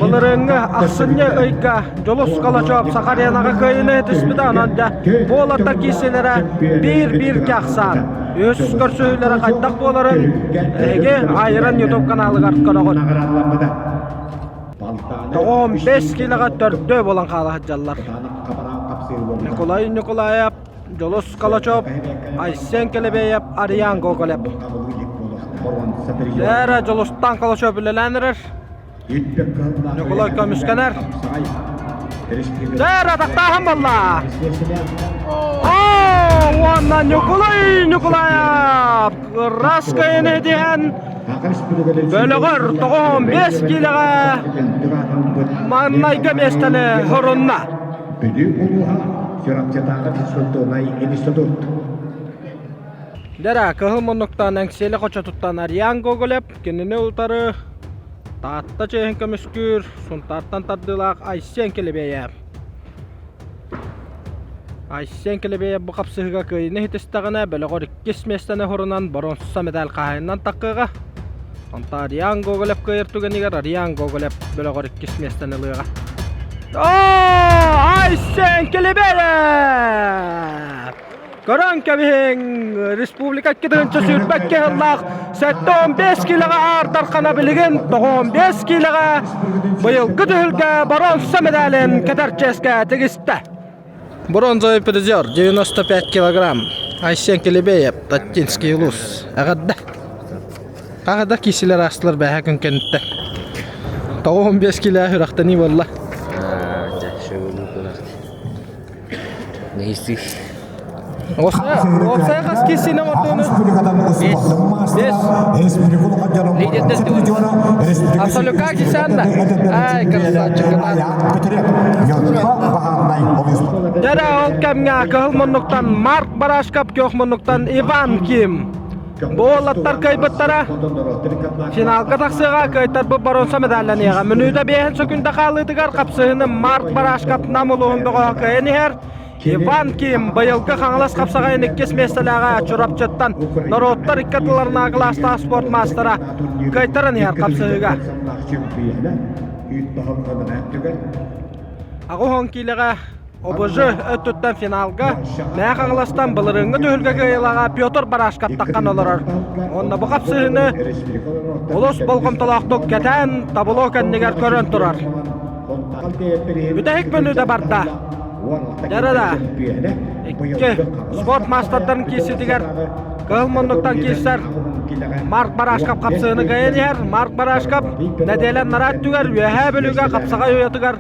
былырыыҥҥы ахсынньы ыйга Дьулус Калачев Саха аренаҕа кыайыыны түспүтэ. Онон дьэ буолаттар киирсиилэрэ биир-бииргэ ахсаан. Үс көрсүһүүлэрэ хайдах буоларын эһиги Айран YouTube каналыгар көрөҕүт. Тоҕом 5 киилэҕэ төрдө буолан хаала сылдьаллар. Николай Николаев, Дьолус Калачев, Айсен Келебеев, Ариан Гоголев. Дээрэ Дьолустан Калачев үлэлээн эрэр. Ньукулай көмүскэнэр. Дьэр атахтааһын буолла. Оо, уонна Ньукулай Ньукулаев ырас кыайыны итиһэн бөлөҕөр 95 киилэҕэ маҥнайгы миэстэни хорунна. Бүлүү улууһа Чурапчытааҕы физкультурнай институт. Дьэрэ, кыһыл муннуктан Эҥсиэли хочотуттан Ариан Гоголев кинини утары Таатта чиэһин көмүскүүр Сунтаартан тардыылаах Айсен Килибиэйэп. Айсен Килибиэйэп бу хапсыһыыга кыайыыны ситистэҕинэ, бөлөҕөр иккис миэстэни хорунан боруонса медаль хаһаайынынан таххыаҕа. Онтон Ариан Гоголев кыайар түгэнигэр Ариан Гоголев бөлөҕөр иккис миэстэни ылыаҕа. Оо, Айсен Килибиэйэп! Көрөн кэбиһиҥ, республика 2022 сыллаах 75 киилэҕэ Аар Дархана билигин 95 киилэҕэ быйылгы түһүлгэ боруонса медалин кэтэр чиэскэ тигистэ. Бронзовый призер 95 килограмм Айсен Келебеев, Таттинский улус. Эҕэрдэ. Хаһыда киисилэр аастылар бэһэ күн кэнниттэн. 95 килэ үрэхтэнии буолла. Уопсайа хас киһини оҥордугунуй? Бес. Абсолюка кисанна. Ай, красавчик. Дьэ ол кэмҥэ кыһыл муннуктан Марк Барашков, күөх муннуктан Иван Ким. Бу уолаттар кыайбыттара финалга тахсыаҕа кыайтарбыт боруонса медалланыаҕа. Мүнүүтэ биэһин сөкүндэ хаалыытыгар хапсыһыыны Марк Барашков Нам улууһун бөҕөһө кыайан иһэр. Иван Ким быйылгы Хаҥалас хапсаҕайын иккис миэстэлээҕэ Чурапчыттан норуоттар икки ардыларынааҕы кылаастаах спорт маастара кыайтаран иһэр хапсыһыыга. Аҕыс киилэҕэ ОБЖ өттүттэн финалга Мэҥэ Хаҥаластан былырыыҥҥы түһүлгэ кыайыылааҕа Петр Барашков таххан олорор. Уонна бу хапсыһыыны олус болҕомтолоохтук кэтээн табло кэннигэр көрөн турар. Бүтэһик мүнүүтэ барда. Дьэ икки спорт маастардарын киирситигэр кыһыл муннуктан киирсэр Марк Барашков хапсыһыыны кыайан иһэр. Марк Барашков нэдиэлэ анараа өттүгэр Үөһээ Бүлүүгэ хапсаҕай уйатыгар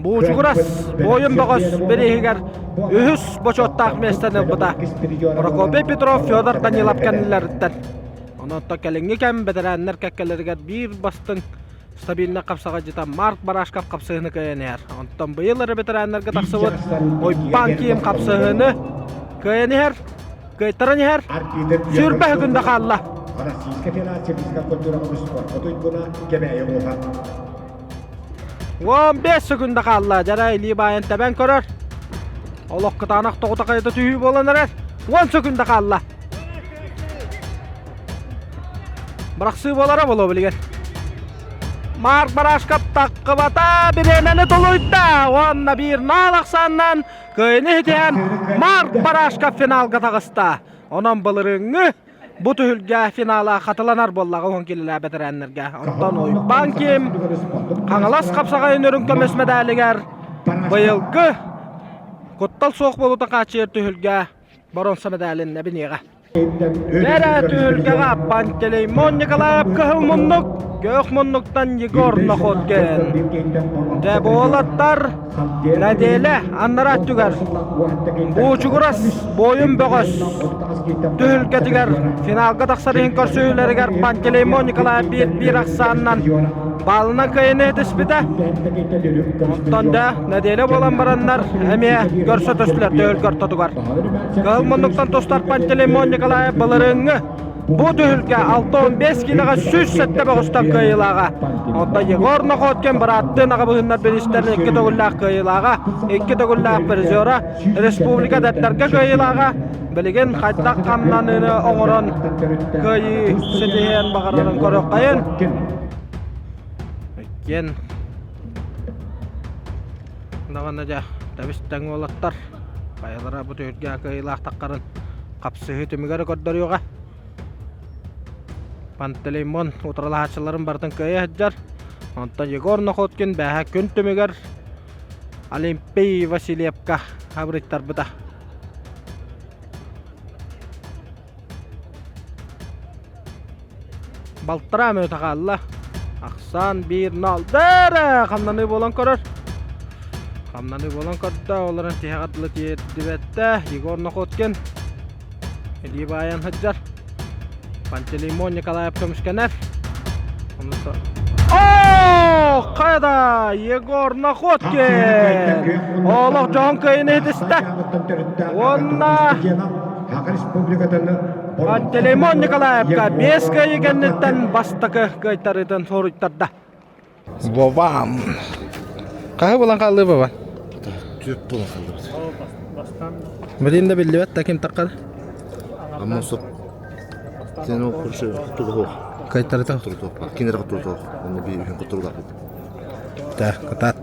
Буучугурас буойун бөҕөс бирииһигэр үһүс бочуоттаах миэстэни ылбыта. Прокопий Петров Федор Данилов кэннилэриттэн. Онон кэлиҥҥи кэм бэтэрээннэр кэккэлэригэр биир бастыҥ стабильнай хапсаҕайдьыта Марк Барашков хапсыһыыны кыайан иһэр. Онтон быйыл эрэ бэтэрээннэргэ тахсыбыт Уйбаан Киим хапсыһыыны кыайан иһэр, кыайтаран иһэр. Сүүрбэ күндэ хаалла. Российскай Федерация физика культураҕа спорка туйгуна Кэбээйи улууһа. 15 секунда хаалла. Дьара илии баайан тэбэн көрөр. Олох кытаанах тоҕута хайыта түһүү буолан эрэр. 10 секунда хаалла. Бырахсыы буолара буолуо билигин. Марк Барашков таххыбата бириэмэни тулуйда уонна биир наал ахсаанынан кыайыны иһитиһэн Марк Барашков финалга таҕыста. Онон былырыыҥҥы бу түһүлгэ финала хатыланар буоллаҕа уһун килэлээх бэтэрээннэргэ. Онтон Уйбаан Ким Хаҥалас хапсаҕайын үрүҥ көмүс мэдээлигэр быйылгы куттал суох буолуута хааччыйар түһүлгэ боруонса мэдээлин эбиниэҕэ. Бэрэ түһүлгэҕэ Пантелеймон Николаев кыһыл муннук, күөх муннуктан Егор Находкин. Дьэ буолаттар нэдиэлэ аннараа өттүгэр Буучугурас буойун бөҕөс түһүлгэтигэр финалга тахсар иһин көрсүһүүлэригэр Пантелеймон Николаев биир-биир ахсаанынан баалынан кыайыны түспүтэ. Онтон да нэдиэлэ буолан бараннар эмиэ көрсө түстүлэр түһүлгэ ортотугар. Кыһыл муннуктан тустар Пантелеймон Николаев былырыыҥҥы бу түһүлгэ 65 киилэҕэ 107 бөҕөстөн кыайыылааҕа. Онтон Егор Находкин бырааттыын аҕабыһыннар бириистэрин икки төгүллээх кыайыылааҕа, икки төгүллээх призера, республика даттарга кыайыылааҕа. Билигин хайдах хамнаныыны оҥорон кыайыы ситиһиэн баҕарарын көрүөххэйин. Иккиэн даҕаны дьэ тэбис тэҥ уолаттар хайалара бу түһүлгэ кыайыылаах таххарын хапсыһыы түмүгэр көрдөрүөҕэ. Пантелеймон утарылаһааччыларын барытын кыайа сылдьар. Онтон Егор Находкин бээһэ күн түмүгэр Олимпий Васильевка абырыйтарбыта. Балтараа мүнүүтэ хаалла. Ахсаан биир нол. Дээрэ! Хамнаныы буолан көрөр. Хамнаныы буолан көрдө. Олорон тиһэҕэр дылы тиэрдибэттэ. Егор Находкин илии баайан сылдьар. Пантелеймон Николаев көмүскэнэр. Оо, хайда! Егор Находкин! Олох дьоһун кыайыны иһитистэ. Уонна Пантелеймон Николаевка биэс кыайыы кэнниттэн бастакы кыайтарыытын соруйтарда. Вован. Хаһы булан хааллыы Вован? Түөрт буолан хааллыбыт. Билин да биллибэт да ким таххар? Аммосов сен ол курсы тутуох. Кайтарыта. Тутуох. Кинер тутуох. Оны би үһүн кутурлаппыт. Да, кытаат.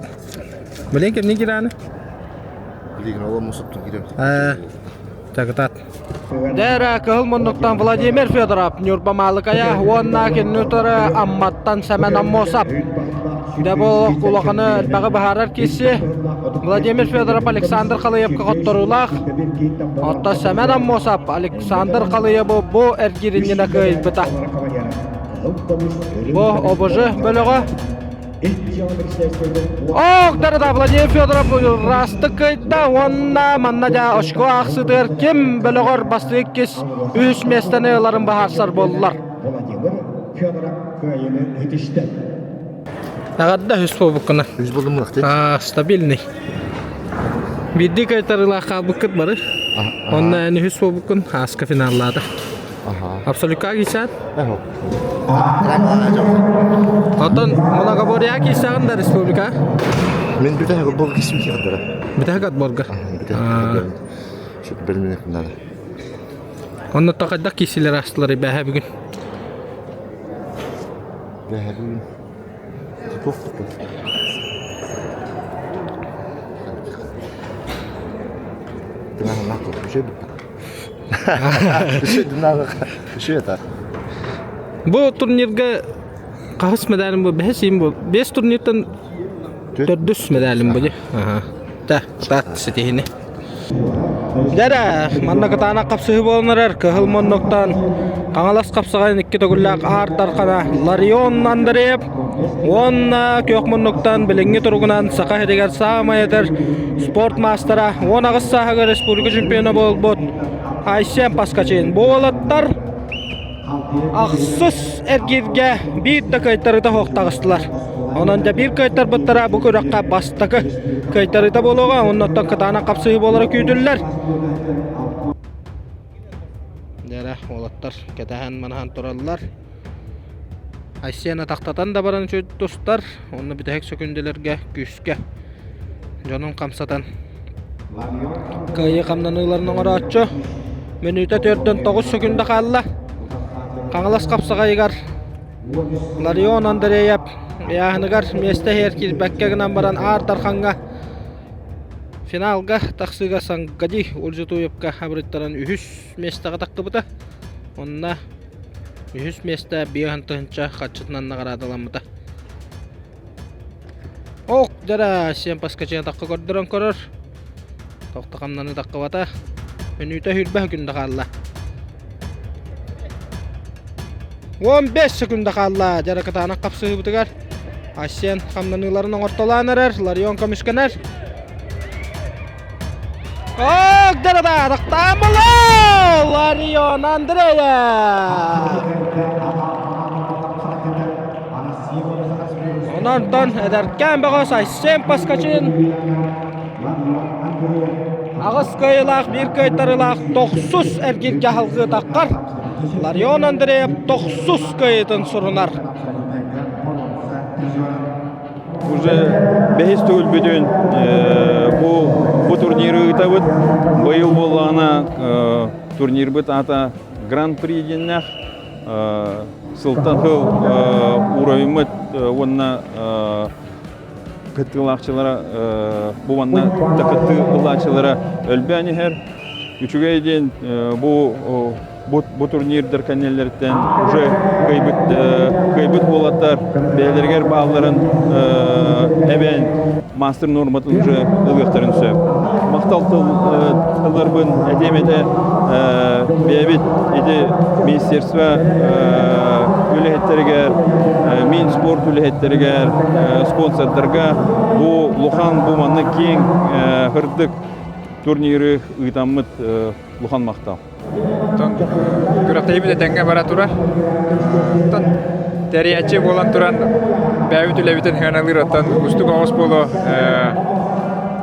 Билин кимни кирааны? Билигин ол Аммосовтун кирем. Аа, кытаат. Дээрэ кыһыл муннуктан Владимир Федоров, Ньурба Маалыкайа уонна кинини утары Амматтан Сэмэн Аммосов. Дэ бу улаханы элбэҕи быһаарар киси Владимир Федоров Александр Халыевка хотторуулаах. Оттон Сэмэн Аммосов Александр Халыевы бу эргииринньинэ кыайбыта. Бу ОБЖ бөлөҕө Ох, да Владимир Федоров ырастык кыайда уонна манна дьэ очко аахсытыгар ким бөлөҕөр бастакы иккис үһүс миэстэни ыларын быһаарсар буоллулар. Владимир Федоров кыайыыны итистэ. Эҕэрдэ үс буолбуккуна. Үс болдум мылахты. Аа, стабильный. Биирдии кайтарыылаах хаалбыккыт бары. Онно эн үһүс буолбуккун ааска финаллаата. Абсолютка киисээн? Оттон многоборья киисэҕин да республика? Мен бүтэһик отборга киисим киирдэрэ. Бүтэһик отборга? Бүтэһик Сөп бэлэмнээх надо. Онно хайдах киисилэр астылар бэһэ бүгүн? Бэһэ бүгүн. Туох Бу турнирга хаһыс медалым бу? Бэһис иим бу. Бес турниртан төрдүс медалым бу дии. Та, тат ситиһини. Дьэрэ, манна кытаанах хапсыһыы буолан эрэр кыһыл муннуктан Хаҥалас хапсаҕайын икки төгүллээх Аар Дархана Ларион Андреев уонна күөх муннуктан билиҥҥи туругунан Саха сиригэр саамай эдэр спорт маастара 18 сааһыгар республика чемпиона буолбут Айсен Паскачин. Бу уолаттар ахсыс эргииргэ биир да кыайтарыыта суох таҕыстылар. Онон дьэ биир кыайтарбыттара бу күрэххэ бастакы кыайтарыыта буолуоҕа, оннуттан кытаанах хапсыһыы буолара күүтүллэр. Дьэрэ. Дьэрэ, уолаттар кэтэһэн-манаһан тураллар. Айсен атахтатан да баран үчүгэй тустар, онно бүтэһик сөкүндэлэргэ күүскэ дьонун хамсатан кыайыы хамнаныыларын оҥорооччу. Мүнүүтэ төрдөн тоҕус сөкүндэ хаалла. Хаҥалас хапсаҕайыгар Ларион Андреев ыйааһыныгар миэстэ иһэр киирбэккэ гынан баран Аар Дархаҥҥа финалга тахсыыга Сангади Ульжитуевка абырыттаран үһүс миэстэҕэ тахтыбыта. Онно үһүс миэстэ 5 тыһыынча харчытынан наҕараадаламмыта. Ок, дьара, сиэн паскачыйан тахха көрдөрөн көрөр. Тохто хамнаны таххыбата. Мүнүүтэ хүрбэ күндэ хаалла. 15 секунда хаалла. Дьара кытаанах хапсыһыыбытыгар Айсен хамнаныыларын оҥортолоон эрэр. Ларион көмүскэнэр. Ок, дара тахтаамала! Ларион Андреев! Онон эдэркээн бөҕөс Айсен Паскачин аҕыс кыайыылаах, биир кыайтарыылаах тохсус эргиргэ аһылгыы таххар Ларион Андреев тохсус кыайыытын сурунар. Уже бэһис төгүлбүтүн бу, бу турниры ыытабыт. Быйыл буоллаҕына турнирбыт аата Гран-при диэннээх. Сылтан сыл уровеньмыт уонна кыттыылаахчылара бу манна да кыттыы ылааччылара өлбөөн иһэр. Үчүгэй диэн бу бу, бу турнирдар кэннилэриттэн уже кыайбыт кыайбыт уолаттар бэйэлэригэр баалларын эбэн мастер норматын уже ылыахтарын сөп. Махтал тыл тылларбын этиэм этэ бэйэбит ити министерство үлэһиттэригэр, Минспорт үлэһиттэригэр, спонсордарга бу улахан бу маннык киэҥ ырдык турниры ыытаммыт улахан махтал. Оттон күрэхтэһиибит этэҥҥэ бара турар. Оттон тэрийээччи буолан туран бэйэбит үлэбитин сыаналыыр оттон устук оҕус буолуо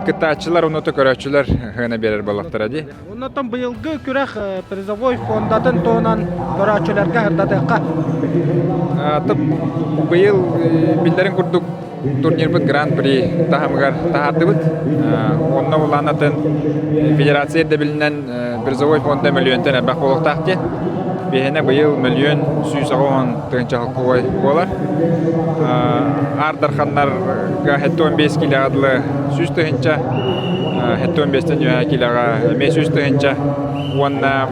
кыттааччылар уонна көрөөччүлэр сыана биэрэр буоллахтара дии. Оннотон быйылгы күрэх призовой фондатын туһунан көрөөччүлэргэ сырдатыахха. Быйыл биллэрин курдук турнирбыт Гран-при таһымыгар таһаардыбыт. Онно улаанатын федерация ирдэбилинэн призовой фонда мөлүйүөнтэн элбэх буолуохтаах диэн. Биһиэнэ быйыл мөлүйүөн 190 тыһыынча холкуой буолар. Аар Дарханнарга 75 килэҕэ дылы 100 тыһыынча, 75-тэн үөһэ килэҕэ эмиэ 100 тыһыынча уонна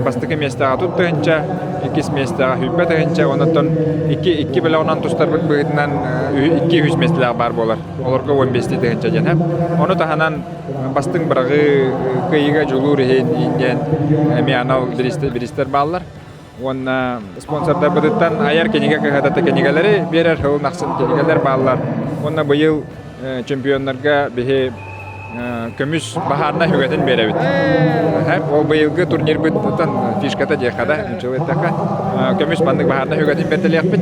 бастакы миэстэҕэ тут тыһыынча, иккис миэстэҕэ сүүрбэ тыһыынча, онтон икки икки бөлөҕүнэн тустарбыт быһыытынан икки үс миэстэлээх баар буолар. Олорго уон биэстии тыһыынча диэн. Ону таһынан бастыҥ быраҕыы кыайыыга дьулуур иһин диэн эмиэ анал бириистэр бааллар. Уонна спонсордарбытыттан айар кинигэ кыһата кинигэлэри биэрэр сылын ахсын кинигэлэр бааллар. Уонна быйыл чемпионнарга биһи көмүс баһаарынай үгэтин биэрэбит. Ол быйылгы турнирбыттан фишката диэххэ да, эттэххэ, көмүс маннык баһаарынай үгэтин бэртэлиэхпит.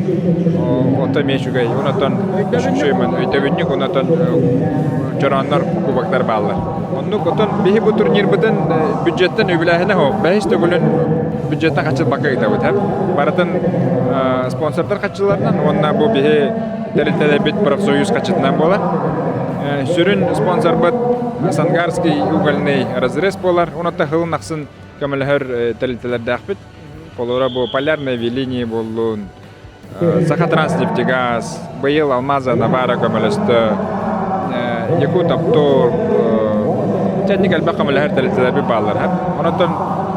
Онтон эмиэ үчүгэй. Онтон өйдөбүнньүк, онтон чорооннор кубоктар бааллар. Оннук отон биһи бу турнирбытын бюджеттен үбүлээһинэ суох. Бэһис төгүлүн бюджеттен хаччылбакка ыытабыт. Барытын спонсордар хаччыларынан уонна бу биһи тэрилтэлэрбит профсоюз хаччытынан буолар. Сүрүн спонсорбыт Сангарский угольный разрез буолар. Онон сылын ахсын көмөлөһөр тэрилтэлэрдээхпит. Холобура бу полярные линии буоллун, Сахатранснефтегаз, быйыл Алмаза Навара көмөлөстө, Якутоптор, чэнник элбэх көмөлөһөр тэрилтэлэрбит бааллар. Онон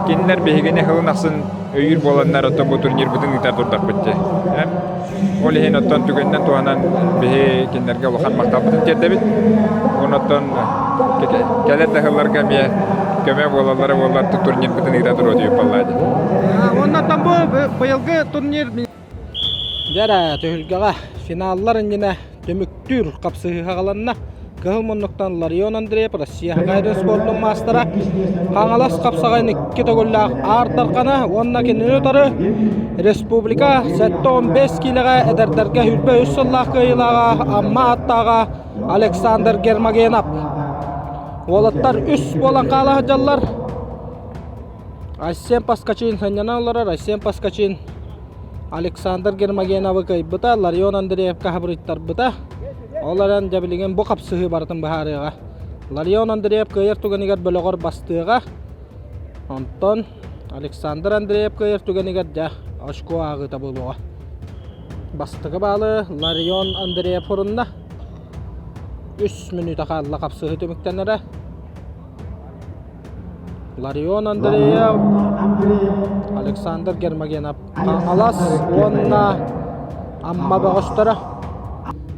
кинилэр биһигини сылын ахсын өйүүр буоланнар оттон бу турнирбытын ыытар турдахпыт дии. Ол иһин оттон түгэнинэн туһанан биһи кинилэргэ улахан махталбытын тиэрдэбит. Онон кэлэр да сылларга эмиэ көмө буолаллара буоллар турнирбытын ыыта туруо диэбит буоллаа дии. Оннуттан бу быйылгы турнир Дьэрэ түһүлгэҕэ финаллар иннинэ түмүктүүр хапсыһыы хаҕаланна. Кыһыл муннуктан Ларион Андреев Россия хагайдын спордун маастара, Хаҥалас хапсаҕайын икки төгүллээх Аар Дархана уонна кинини утары республика 75 киилэҕэ эдэрдэргэ 23 сыллаах кыайыылааҕа Амма ааттааҕа Александр Гермогенов. Уолаттар үс буолан хаала сылдьаллар. Айсен Паскачин сынньанан олорор. Айсен Паскачин Александр Гермогеновы кыайбыта, Ларион Андреевка хабырыйтарбыта. Ол эрэн дьэ билигин бу хапсыһыы барытын быһаарыаҕа. Ларион Андреев кыайар түгэнигэр бөлөҕөр бастыаҕа. Онтон Александр Андреев кыайар түгэнигэр дьэ очко ааҕыыта буолуоҕа. Бастакы баалы Ларион Андреев хорунна. Үс мүнүүтэ хаалла хапсыһыы түмүктэнэрэ. Ларион Андреев, Александр Гермогенов Хаҥалас уонна Амма бөҕөстөрө.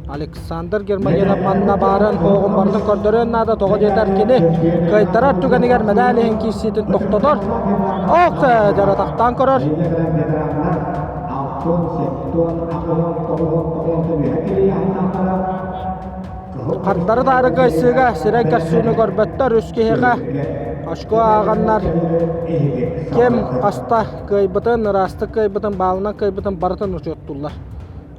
Александр Гермогенов манна баарын суоҕун барытын көрдөрүөн наада, тоҕо диэтэр кини кыайтарар түгэнигэр мэдээл иһин киирсиитин тохтотор. Ох, дьарытахтаан көрөр. Хардары таары кыайсыыга сирэй көрсүүнү көрбөттөр үс киһиэхэ очко ааҕаннар ким хаста кыайбытын, ыраастык кыайбытын, баалынан кыайбытын барытын учуоттууллар.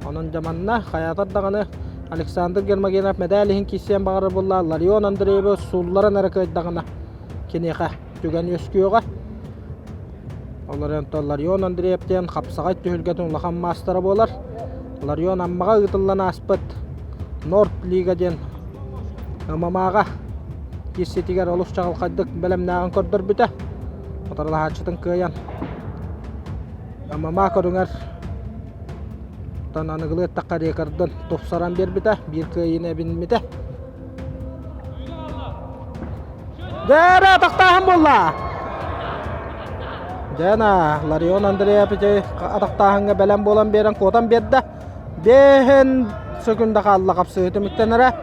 Онон дьэ манна хайаатар даҕаны Александр Гермогенов мэдээл иһин киирсиэн баҕарар буолла Ларион Андреевы суулларан эрэ кыайдаҕына киниэхэ түгэн үөскүөҕэ. Ол эрэн Ларион Андреев диэн хапсаҕай түһүлгэтин улахан маастара буолар. Ларион Аммаҕа ыытыллан ааспыт Норд Лига диэн ММА-ҕа киирсиитигэр олус чаҕылхайдык бэлэмнээҕин көрдөрбүтэ. Утарылаһааччытын кыайан ММА көрүҥэр аныгылыы эттэххэ рекордын тупсаран биэрбитэ, биир кыайыыны эбиммитэ. Дээрэ атахтааһын буолла. Дена Ларион Андреев ити атахтааһыҥҥа бэлэм буолан биэрэн куотан биэрдэ. Бэһин сөкүндэ хаалла хапсыһыы түмүктэнэрэ.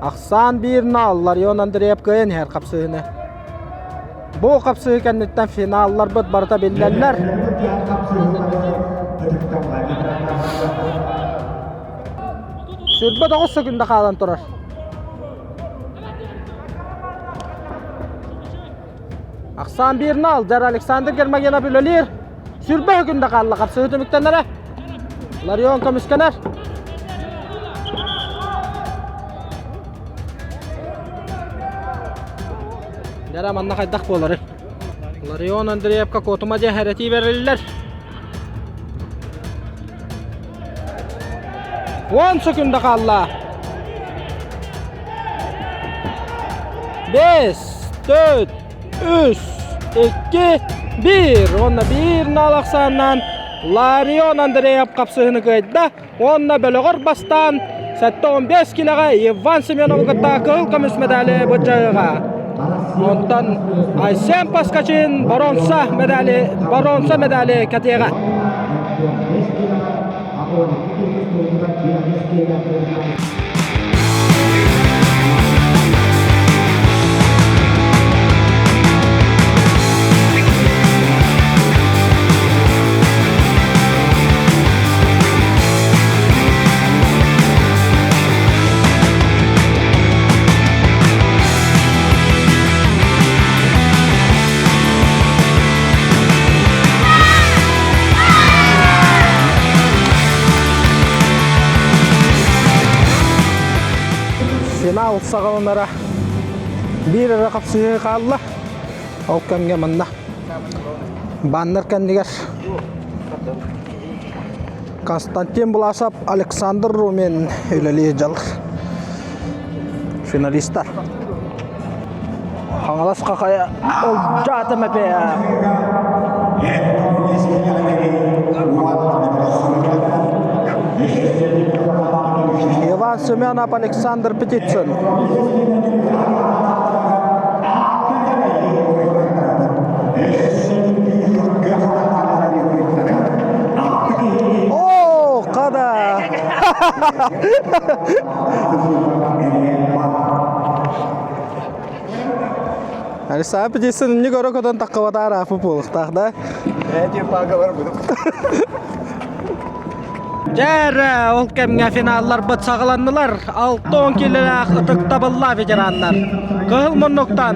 Ахсаан 1-0 Ларион Андреев кыайан иһэр хапсыһыыны. Бу хапсыһыы кэнниттэн финалларбыт барыта биллэллэр. Сүрбэ тоҕус сөкүндэ хаалан турар. Ахсаан 1-0 Дьар Александр Гермогенов үлэлиир. Сүрбэ күндэ хаалла хапсыһыы түмүктэнэрэ. Ларион көмүскэнэр. Дьара манна хайдах буолары? Ларион Андреевка куотума дьэ хэрэтии бэриллэр. 10 секунда хаалла. 5, 4, 3, 2, 1. Уонна 1 нал ахсааннаан Ларион Андреев хапсыһыны кыайда. Уонна бөлөҕөр бастаан 75 килэҕэ Иван Семеновы кытта кыһыл көмүс медали быдьайыга. Онтон Айсен Паскачин боронса медали, боронса медали кэтиэҕэ. Финал саҕаланара биир эрэ хапсыһыы хаалла. Ол кэмҥэ манна баннер кэннигэр Константин Буласов, Александр Румин үлэлии дьал финалистар. Хаҥалас Хахайа Ылдьаатым эпэ. Иван Семенов, Александр Птицын. О, када! Алиса Птицын не көрө көтөн таққыбатаар афы буолуохтаах да? Дьэ ол кэмҥэ финалларбыт саҕаланнылар. 60 киилэлээх ытыктабыллаах ветераннар. Кыһыл муннуктан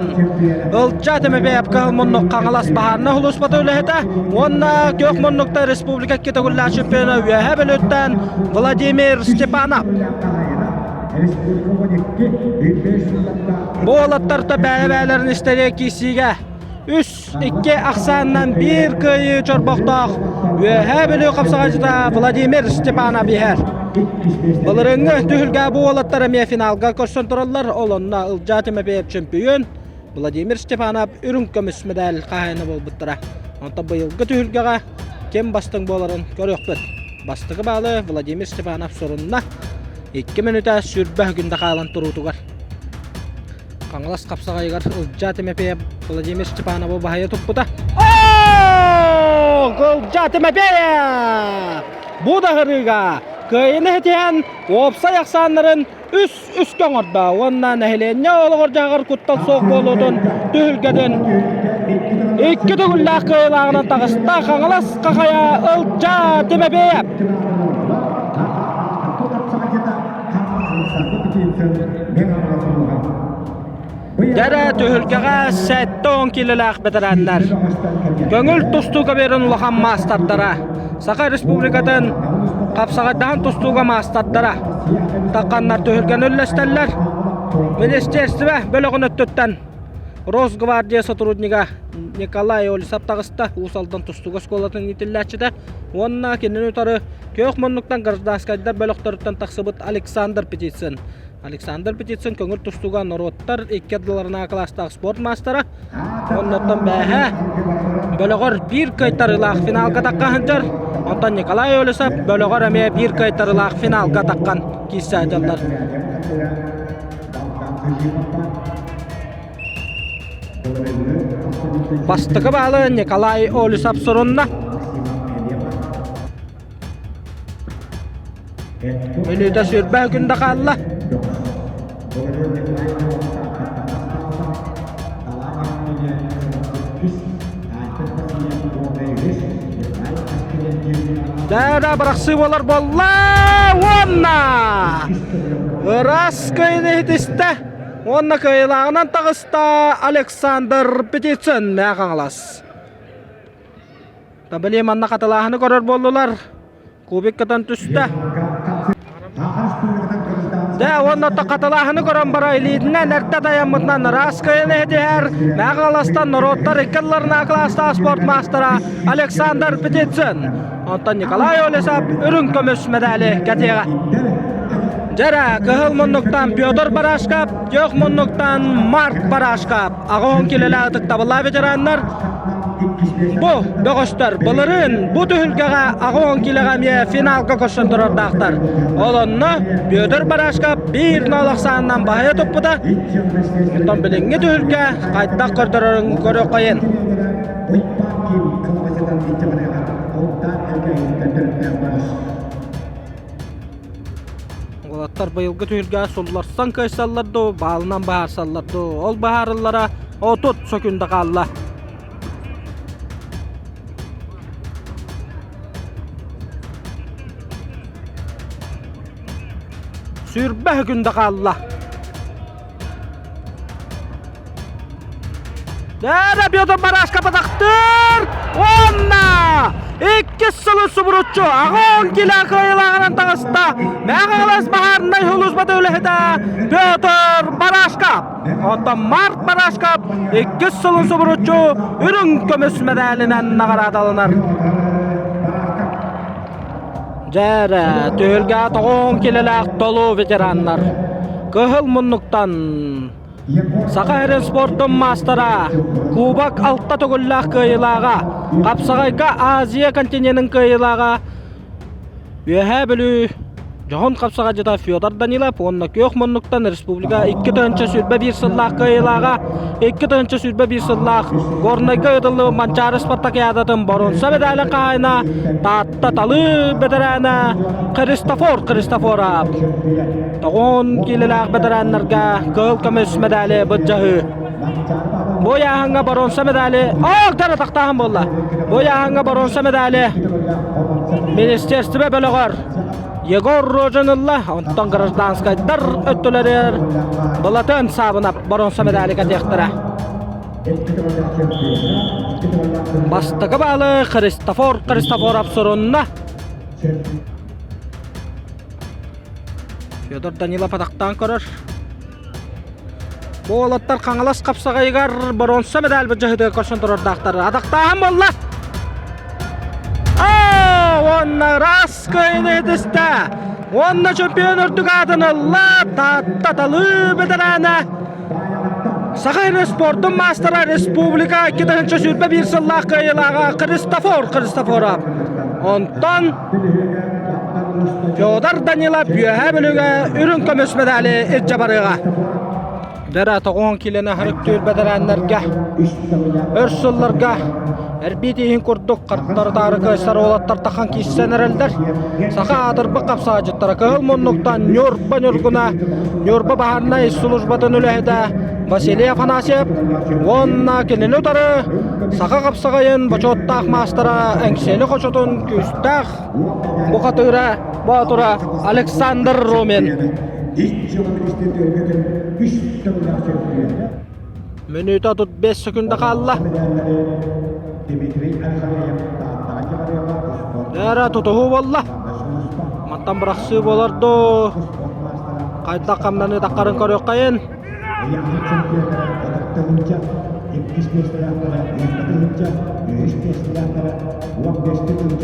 Ылдьаа Тимэбиэп Кыһыл муннук Хаҥалас баһаарына сулууспата үлэһитэ уонна Күөх муннукта республика икки төгүллээх чемпиона Үөһээ Бүлүүттэн Владимир Степанов. Бу уолаттарта бэйэ-бэйэлэрин истэригэр киирсиигэ. 3-2 ахсаанынан биир кыайыы чорбохтоох Үөһээ Бүлүү хапсаҕайдьыта Владимир Степанов иһэр. Былырыыҥҥы түһүлгэ бу уолаттар эмиэ финалга көрсөн тураллар. Ол онно Ылдьаа Тимофеев чөмпүйүөн, Владимир Степанов үрүҥ көмүс медаль хаһаайына буолбуттара. Онтон быйылгы түһүлгэҕэ ким бастыҥ буоларын көрүөхпүт. Бастакы баалы Владимир Степанов сурунна. 2 мүнүүтэ 20 күндэ хаалан туруутугар. Хаҥалас хапсаҕайыгар Ылдьаа Тимофеев Владимир Степановы баһыйа туппута. Оо! Ылдьаа Тимофеев! Бу да ыһырыыга кыайыыны ситиһэн уопсай ахсааннарын үс үскэ оҥордо уонна нэһилиэнньэ олоҕор-дьаһаҕар куттал суох буолуутун түһүлгэтин икки төгүллээх кыайыылааҕынан таҕыста Хаҥалас Хахайа Ылдьаа Тимофеев. Дьэрэ түһүлгэҕэ 70 киилэлээх бэтэрээннэр көҥүл тустууга биэрэн улахан маастардара Саха Республикатын хапсаҕайдаһан тустууга маастардара тахханнар түһүлгэни үллэстэллэр. Министерство бөлөҕүн өттүттэн Росгвардия сотруднига Николай Олесов таҕыста Уус Алдан тустууга оскуолатын иитиллээччитэ уонна кинини утары күөх муннуктан гражданскайдар бөлөхтөрүттэн тахсыбыт Александр Птицын. Александр Птицын көҥүл тустууга норуоттар икки ардыларынааҕы кылаастаах спорт маастара. Оннуттан бээһэ бөлөҕөр биир кыайтарыылаах финалга таххан сылдьар. Онтон Николай Олесов бөлөҕөр эмиэ биир кыайтарыылаах финалга таххан киирсэ сылдьаллар. Бастакы баалы Николай Олесов сурунна. Мүнүүтэ сүрбэ күндэ хаалла. Дара бырахсыы буолар буолла уонна ыраас кыайыыны иһитистэ уонна кыайыылааҕынан таҕыста Александр Петицын Мэҥэ Хаҥалас. Табали манна хатылааһыны көрөр буоллулар. Кубик кытан түстэ. Дэ уонна хатылааһыны көрөн бара илиитинэн эрдэ тайаммытынан ыраас кыайан эһитиһэр Мэҕаластан норуоттар икки ардыларына кылаастаах спорт маастара Александр Птицын. Онтон Николай Олесов үрүҥ көмүс медали кэтиэҕэ. Дьэрэ, кыһыл муннуктан Петр Барашков, күөх муннуктан Марк Барашков. Аҕа килэлээх ытыктабыллаах ветераннар бу бөҕөстөр былырыын бу түһүлгэҕэ 80 килэҕэ эмиэ финалга көрсөн турардаахтар. Ол онно Петр Барашков 1-0 ахсаанынан баһыйа туппута. Оттон билиҥҥи түһүлгэ хайдах көрдөрөрүн көрүөххэйин. Уолаттар быйылгы түһүлгэҕэ сулларсан кыайсаллар дуу, баалынан баһаарсаллар дуу, ол баһаарыллара 30 сөкүндэ хаалла. Сүүрбэ сөкүндэ хаалла. Дээрэ Петр Барашка батахтыыр уонна иккис сылы субуруччу аҕа килэ кыайыылааҕынан таҕыста Мэҕэлэс баһаарынай сулууспата үлэһитэ Петр Барашка. Оттон Марк Барашка иккис сылын субуруччу үрүҥ көмүс мэдээлинэн наҕараадаланар. Дьээрэ, түһүлгэ тоҕуон килэлээх толуу ветераннар. Кыһыл муннуктан Саха сирин спордун маастара, Кубок алта төгүллээх кыайыылааҕа, хапсаҕайга Азия континенын кыайыылааҕа Үөһээ Бүлүү дьоһун хапсаҕайдьыта Федор Данилов уонна күөх муннуктан республика 2021 сыллаах кыайыылааҕа, 2021 сыллаах Горнайга ыытыллыбыт Манчаары спартакиадатын боруонса медалын хаһаайына Таатта талыы бэтэрээнэ Христофор Христофоров. Тоҕуон киилэлээх бэтэрээннэргэ кыһыл көмүс медали былдьаһыы. Бу ыйааһыҥҥа боруонса медали Оо, дара тахтааһын буолла. Бу ыйааһыҥҥа боруонса медали Министерство бөлөҕөр Егор Рожин ылла, онтон гражданскайдар өттүлэригэр Былатыан Саабынап боруонса медали кэтиэхтэрэ. Бастакы баалы Христофор Христофоров сурунна. Федор Данилов атахтаан көрөр. Бу уолаттар Хаҥалас хапсаҕайыгар боруонса медаль былдьаһыытыгар көрсөн турардаахтар. Атахтааһын буолла. Уонна ыраас кыайыыны ситистэ. Уонна чемпион үрдүк аатын ылла Таатта талыы бэтэрээнэ Саха сирин спордун маастара республика 2021 сыллаах кыайыылааҕа Христофор Христофоров. Онтон Федор Данилов Үөһээ Бүлүүгэ үрүҥ көмүс медали илдьэ барыаҕа. Дара тоҕуон киилэни аһарыктыыр бэтэрээннэргэ өр сылларга эрбии тииһин курдук хардары-таары кыайсар уолаттар тахан киирсэн эрэллэр. Саха аатырбыт хапсаадьыттара кыһыл муннуктан Ньурба Ньургуна, Ньурба баһаарынай службатын үлэһитэ Василий Афанасьев уонна кинини утары саха хапсаҕайын бочуоттаах маастара Эҥсиэли хочотун күүстээх бухатыыра боотура Александр Румин. Мүнүүтэ 35 секунда хаалла. Эрэ тутуһуу буолла. Мантан бырахсыы буолар дуу? Хайдах хамнаныы таххарын көрүөххэйин.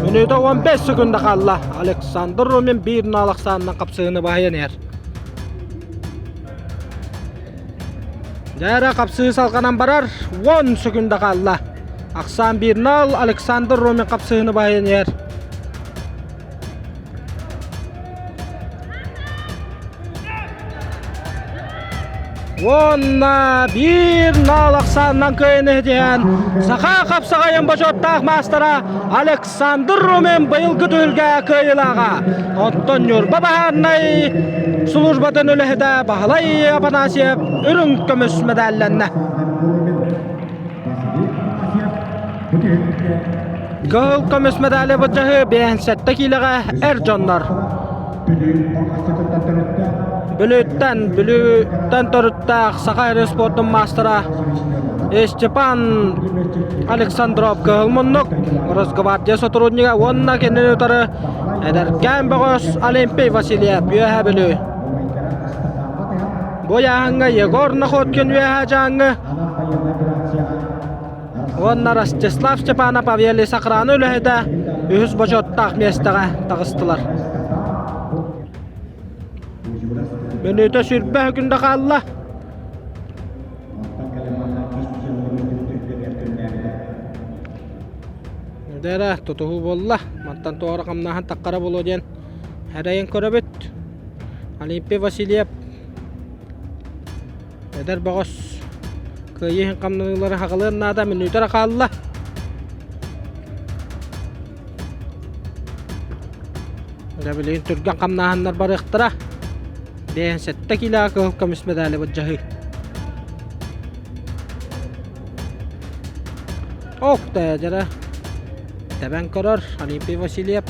Мүнүүтэ 15 секунда хаалла. Александр Румин биир наал ахсаанынан хапсыһыыны баһыйан иһэр. Дьэ хапсыы салҕанан барар. 10 секунда хаалла. Ахсаан 1-0 Александр Ромин хапсыһыыны баһыйан иһэр. Уонна биир наал ахсаанынан кыайан иһитиһэн саха хапсаҕайын бочуоттаах маастара Александр Румин быйылгы түһүлгэ кыайыылааҕа. Оттон Ньурба баһаарынай службатын үлэһитэ Баһылай Афанасьев үрүҥ көмүс мэдээллэннэ. Кыһыл көмүс медали былдьаһыы 57 киилэҕэ эр дьоннор. Бүлүүттэн, Бүлүүттэн төрүттээх Саха эрэ спордун маастара Степан Александров кыһыл муннук, Росгвардия сотруднига уонна кинини утары эдэркээн бөҕөс Олимпий Васильев Үөһээ Бүлүү. Бу ыйааһыҥҥа Егор Находкин Үөһээ Дьааҥы Уонна Ростислав Степанов авиалесохрана үлэһитэ үһүс бочуоттаах миэстэҕэ таҕыстылар. Мүнүүтэ сүрбэ күндэ хаалла. Дэрэ тутуһуу буолла. Мантан туора хамнаһан таххара буолуо диэн эрэйин көрөбүт. Олимпий Васильев Эдэр бөҕөс кыайыы иһин хамнаныылары хаҕылыан наада мүнүүтэ эрэ хаалла. Дьэ билигин түргэн хамнааһыннар барыахтара. 57 киилэҕэ кыһыл көмүс медали былдьаһыы. Ох дьэ тэбэн көрөр Олимпий Васильев.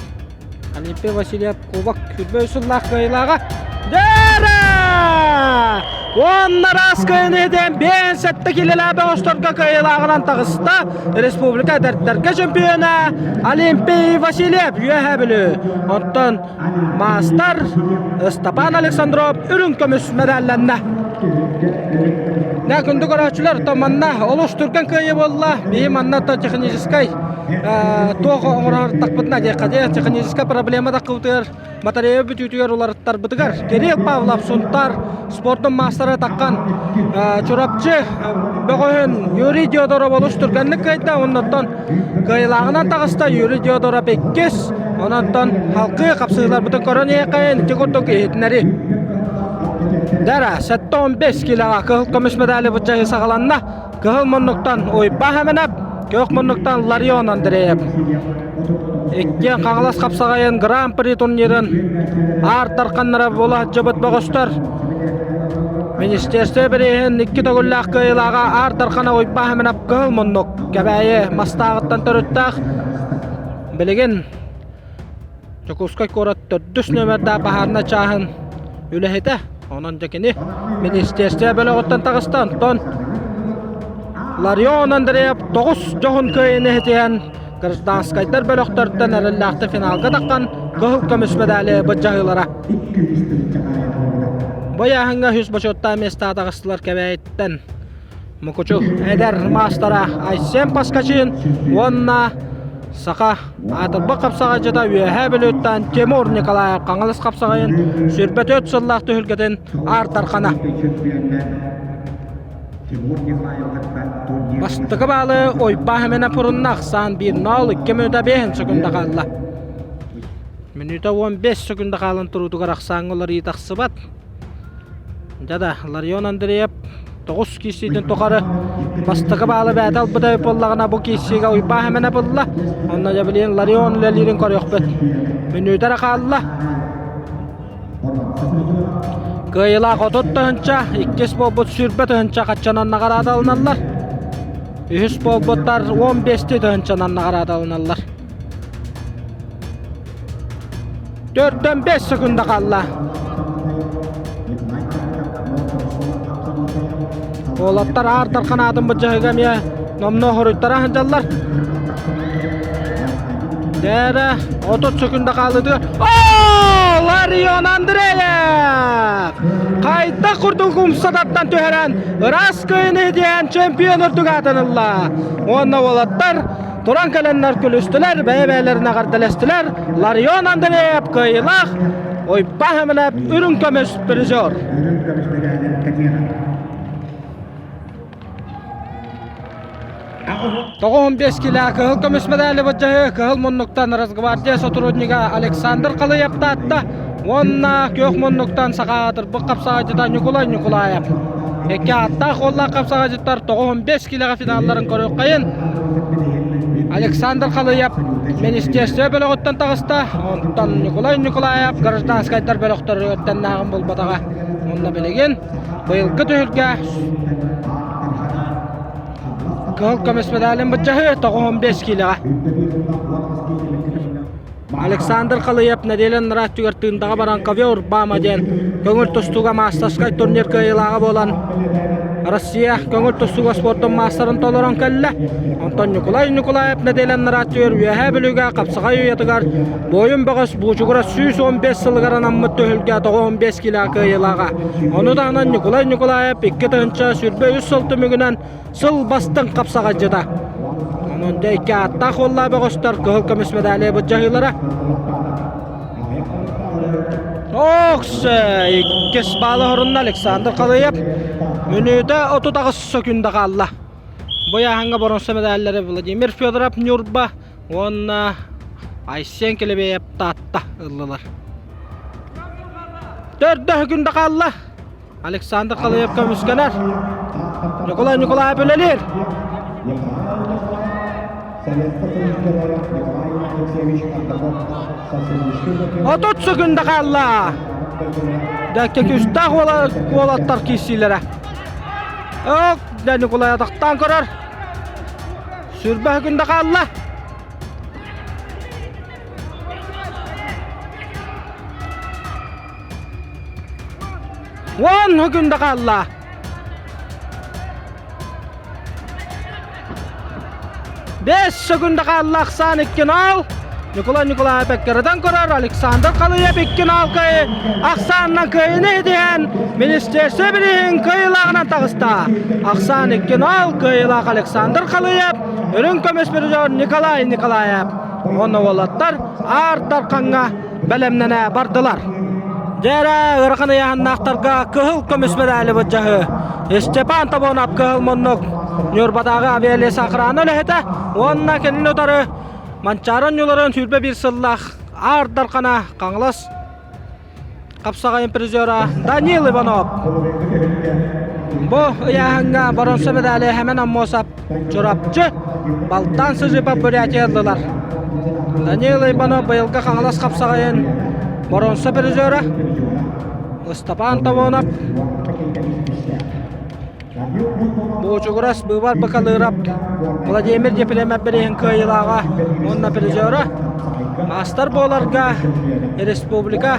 Олимпий Васильев кубок 23 сыллаах кыайыылааҕа. Дьээрэ! Уонна раз кыайыыны этэн 57 килэлээх бөҕөстөргө кыайыылааҕынан таҕыста республика эдэрдэргэ чемпиона Олимпий Васильев Үөһээ Бүлүү. Оттон маастар Степан Александров үрүҥ көмүс медалланна. Нэ күндү көрөөччүлэр, то манна олус түргэн кыайыы буолла. Биһи манна то техническай туох оҥорортахпытына диэххэ дии техническай проблема да кыбытыгар батарея бүтүүтүгэр уларыттарбытыгар Кирилл Павлов Сунтаар спордун маастара таххан Чурапчы бөҕөһүн Юрий Диодоров олус түргэнник кыайда оннуттан кыайылааҕынан таҕыста Юрий Диодоров иккис ононтон халкыы хапсыыларбытын көрөн иһиэххэйин ити курдук иһитинэри Дара 75 килоҕа кыһыл көмүс медали былдьаһыы саҕаланна Кыһыл муннуктан Уйба Хэмэнэп, күөх муннуктан Ларион Андреев. Иккиэн Хаҥалас хапсаҕайын Гран-при турнирын аар дарханнара буола сылдьыбыт бөҕөстөр. Министерство бирииһин икки төгүллээх кыайыылааҕа Аар Дархана Уйба Хэмэнэп кыһыл муннук Кэбээйи Мастааҕыттан төрүттээх билигин Дьокуускай куорат төрдүс нүөмэрдээх баһаарынай чааһын үлэһитэ. Онон дьэ кини министерство бөлөҕүттэн таҕыста. Онтон Ларион Андреев тоҕус дьоһун кыайыыны ситиһэн гражданскайдар бөлөхтөртөн эрэллээхтик финалга таххан кыһыл көмүс медали былдьаһыылара. Бу ыйааһыҥҥа үс бочуоттаах миэстэҕэ таҕыстылар Кэбээйиттэн Мукучу эдэр маастара Айсен Паскачин уонна саха аатырбыт хапсаҕайдьыта Үөһээ Бүлүүттэн Тимур Николаев Хаҥалас хапсаҕайын 24 сыллаах түһүлгэтин Аар Дархана. Бастакы баалы Ойбаа Хэмэнэ пурунна ахсаан 1-0 2 мүнүүтэ 5 секунда хаалла. Мүнүүтэ 15 секунда хаалан туруутугар ахсааҥҥа уларыйыы тахсыбат. Дьэ да, Ларион Андреев 9 киирсиитин тухары бастакы баалы бэйэтэ ылбыта буоллаҕына бу киирсиигэ Уйбаа Хэмэнэ булла. Онно дьэ билигин Ларион үлэлиирин көрүөхпүт. Мүнүүтэ эрэ хаалла. Кыайыылаах 30 тыһыынча, иккис буолбут 20 тыһыынча хаччанан наҕараадаланаллар. Үһүс буолбуттар 15 тыһыынчанан наҕараадаланаллар. Төрдөн 5 секунда хаалла. Уолаттар аар дархан аатын быдьаһыга эмиэ номнуо хоруйтара сылдьаллар. Дээрэ 30 секунда хаалыытыгар О! Ларион Андреев! Хайдах курдук умса таттан түһэрэн ыраас кыайыны диэн чемпион үрдүк аатын ылла. Уонна уолаттар туран кэлэннэр күлүстүлэр, бэйэ-бэйэлэрин эҕэрдэлэстилэр. Ларион Андреев кыайыылаах, Уйбаан Хэмилэп үрүҥ көмүс призер. Үрүҥ көмүс медалин Татьяна. 95 килэ кыһыл көмүс медали былдьаһыы кыһыл муннуктан Росгвардия сотруднига Александр Халыев таатта уонна күөх муннуктан саха аатырбыт хапсаҕайдьыта Ньукулай Ньукулаев. Икки ааттаах уоллаах хапсаҕайдьыттар 95 килэҕэ финалларын көрүөххэйин. Александр Халыев министерство бөлөҕүттэн таҕыста, онтон Ньукулай Ньукулаев гражданскайдар бөлөхтөрүттэн нааҕын булбатаҕа. Онно билигин быйылгы түһүлгэ Кыһыл көмүс медалин быччаһыы 95 киилэҕэ. Александр Халыев нэдиэлэ анараа өттүгэр Тыындаҕа баран ковер Бама диэн көҥүл тустууга маастарскай турнир кыайыылааҕа буолан Россия көҥүл тустууга спордун маастарын толорон кэллэ. Онтон Ньукулай Ньукулаев нэдиэлэ анараа өттүгэр Үөһээ Бүлүүгэ хапсаҕай уйатыгар Буойун бөҕөс Буучугура 115 сылыгар анаммыт түһүлгэ 95 килэ кыайыылааҕа. Ону таһынан Ньукулай Ньукулаев 2023 сыл түмүгүнэн сыл бастыҥ хапсаҕайдьыта. Онон дьэ икки ааттаах уоллаах бөҕөстөр кыһыл көмүс медали былдьаһыылара. Ох, иккис баалы хорунна Александр Халыев. Мүнүүтэ 38 сөкүндэ хаалла. Бу ыйааһыҥҥа боруонса медаллары Владимир Федоров Ньурба уонна Айсен Келебеев Таатта ыллылар. Төрдө күндэ хаалла. Александр Халыев көмүскэнэр. Николай Николаев үлэлиир. 30 секунда хаалла. Дәкке күүстээх уолаттар киирсиилэрэ. Ок, да Николай атахтаан көрөр. Сүрбэ күндэ хаалла. Уон күндэ хаалла. 5 секунда хаалла ахсаан 2-0. Николай Николаев эккирэтэн көрөр, Александр Халыев 2-0 кыайы ахсаанынан кыайыны итиһэн министерство билиһин кыайыылааҕынан таҕыста. Ахсаан 2-0 кыайыылаах Александр Халыев, үрүҥ көмүс призер Николай Николаев. Уонна уолаттар Аар Дархаҥҥа бэлэмнэнэ бардылар. Дьэрэ ыарахан ыйааһыннаахтарга кыһыл көмүс медали былдьаһыы. Степан Тобонов кыһыл муннук Ньурбатааҕы авиалес охрана үлэһитэ уонна кинини утары Манчаары оонньууларын 21 сыллаах Аар Дархана Хаҥалас хапсаҕайын призера Данил Иванов. Бу ыйааһыҥҥа боруонса медали Хэмэн Аммосов Чурапчы, Балтан Сыжипов Бурятия ыллылар. Данил Иванов быйылгы Хаҥалас хапсаҕайын боруонса призера Ыстапаан Тобонов Буучугурас Быыбар Бакалыырап Владимир Ефремов бирииһин кыайыылааҕа уонна призера маастар буоларга республика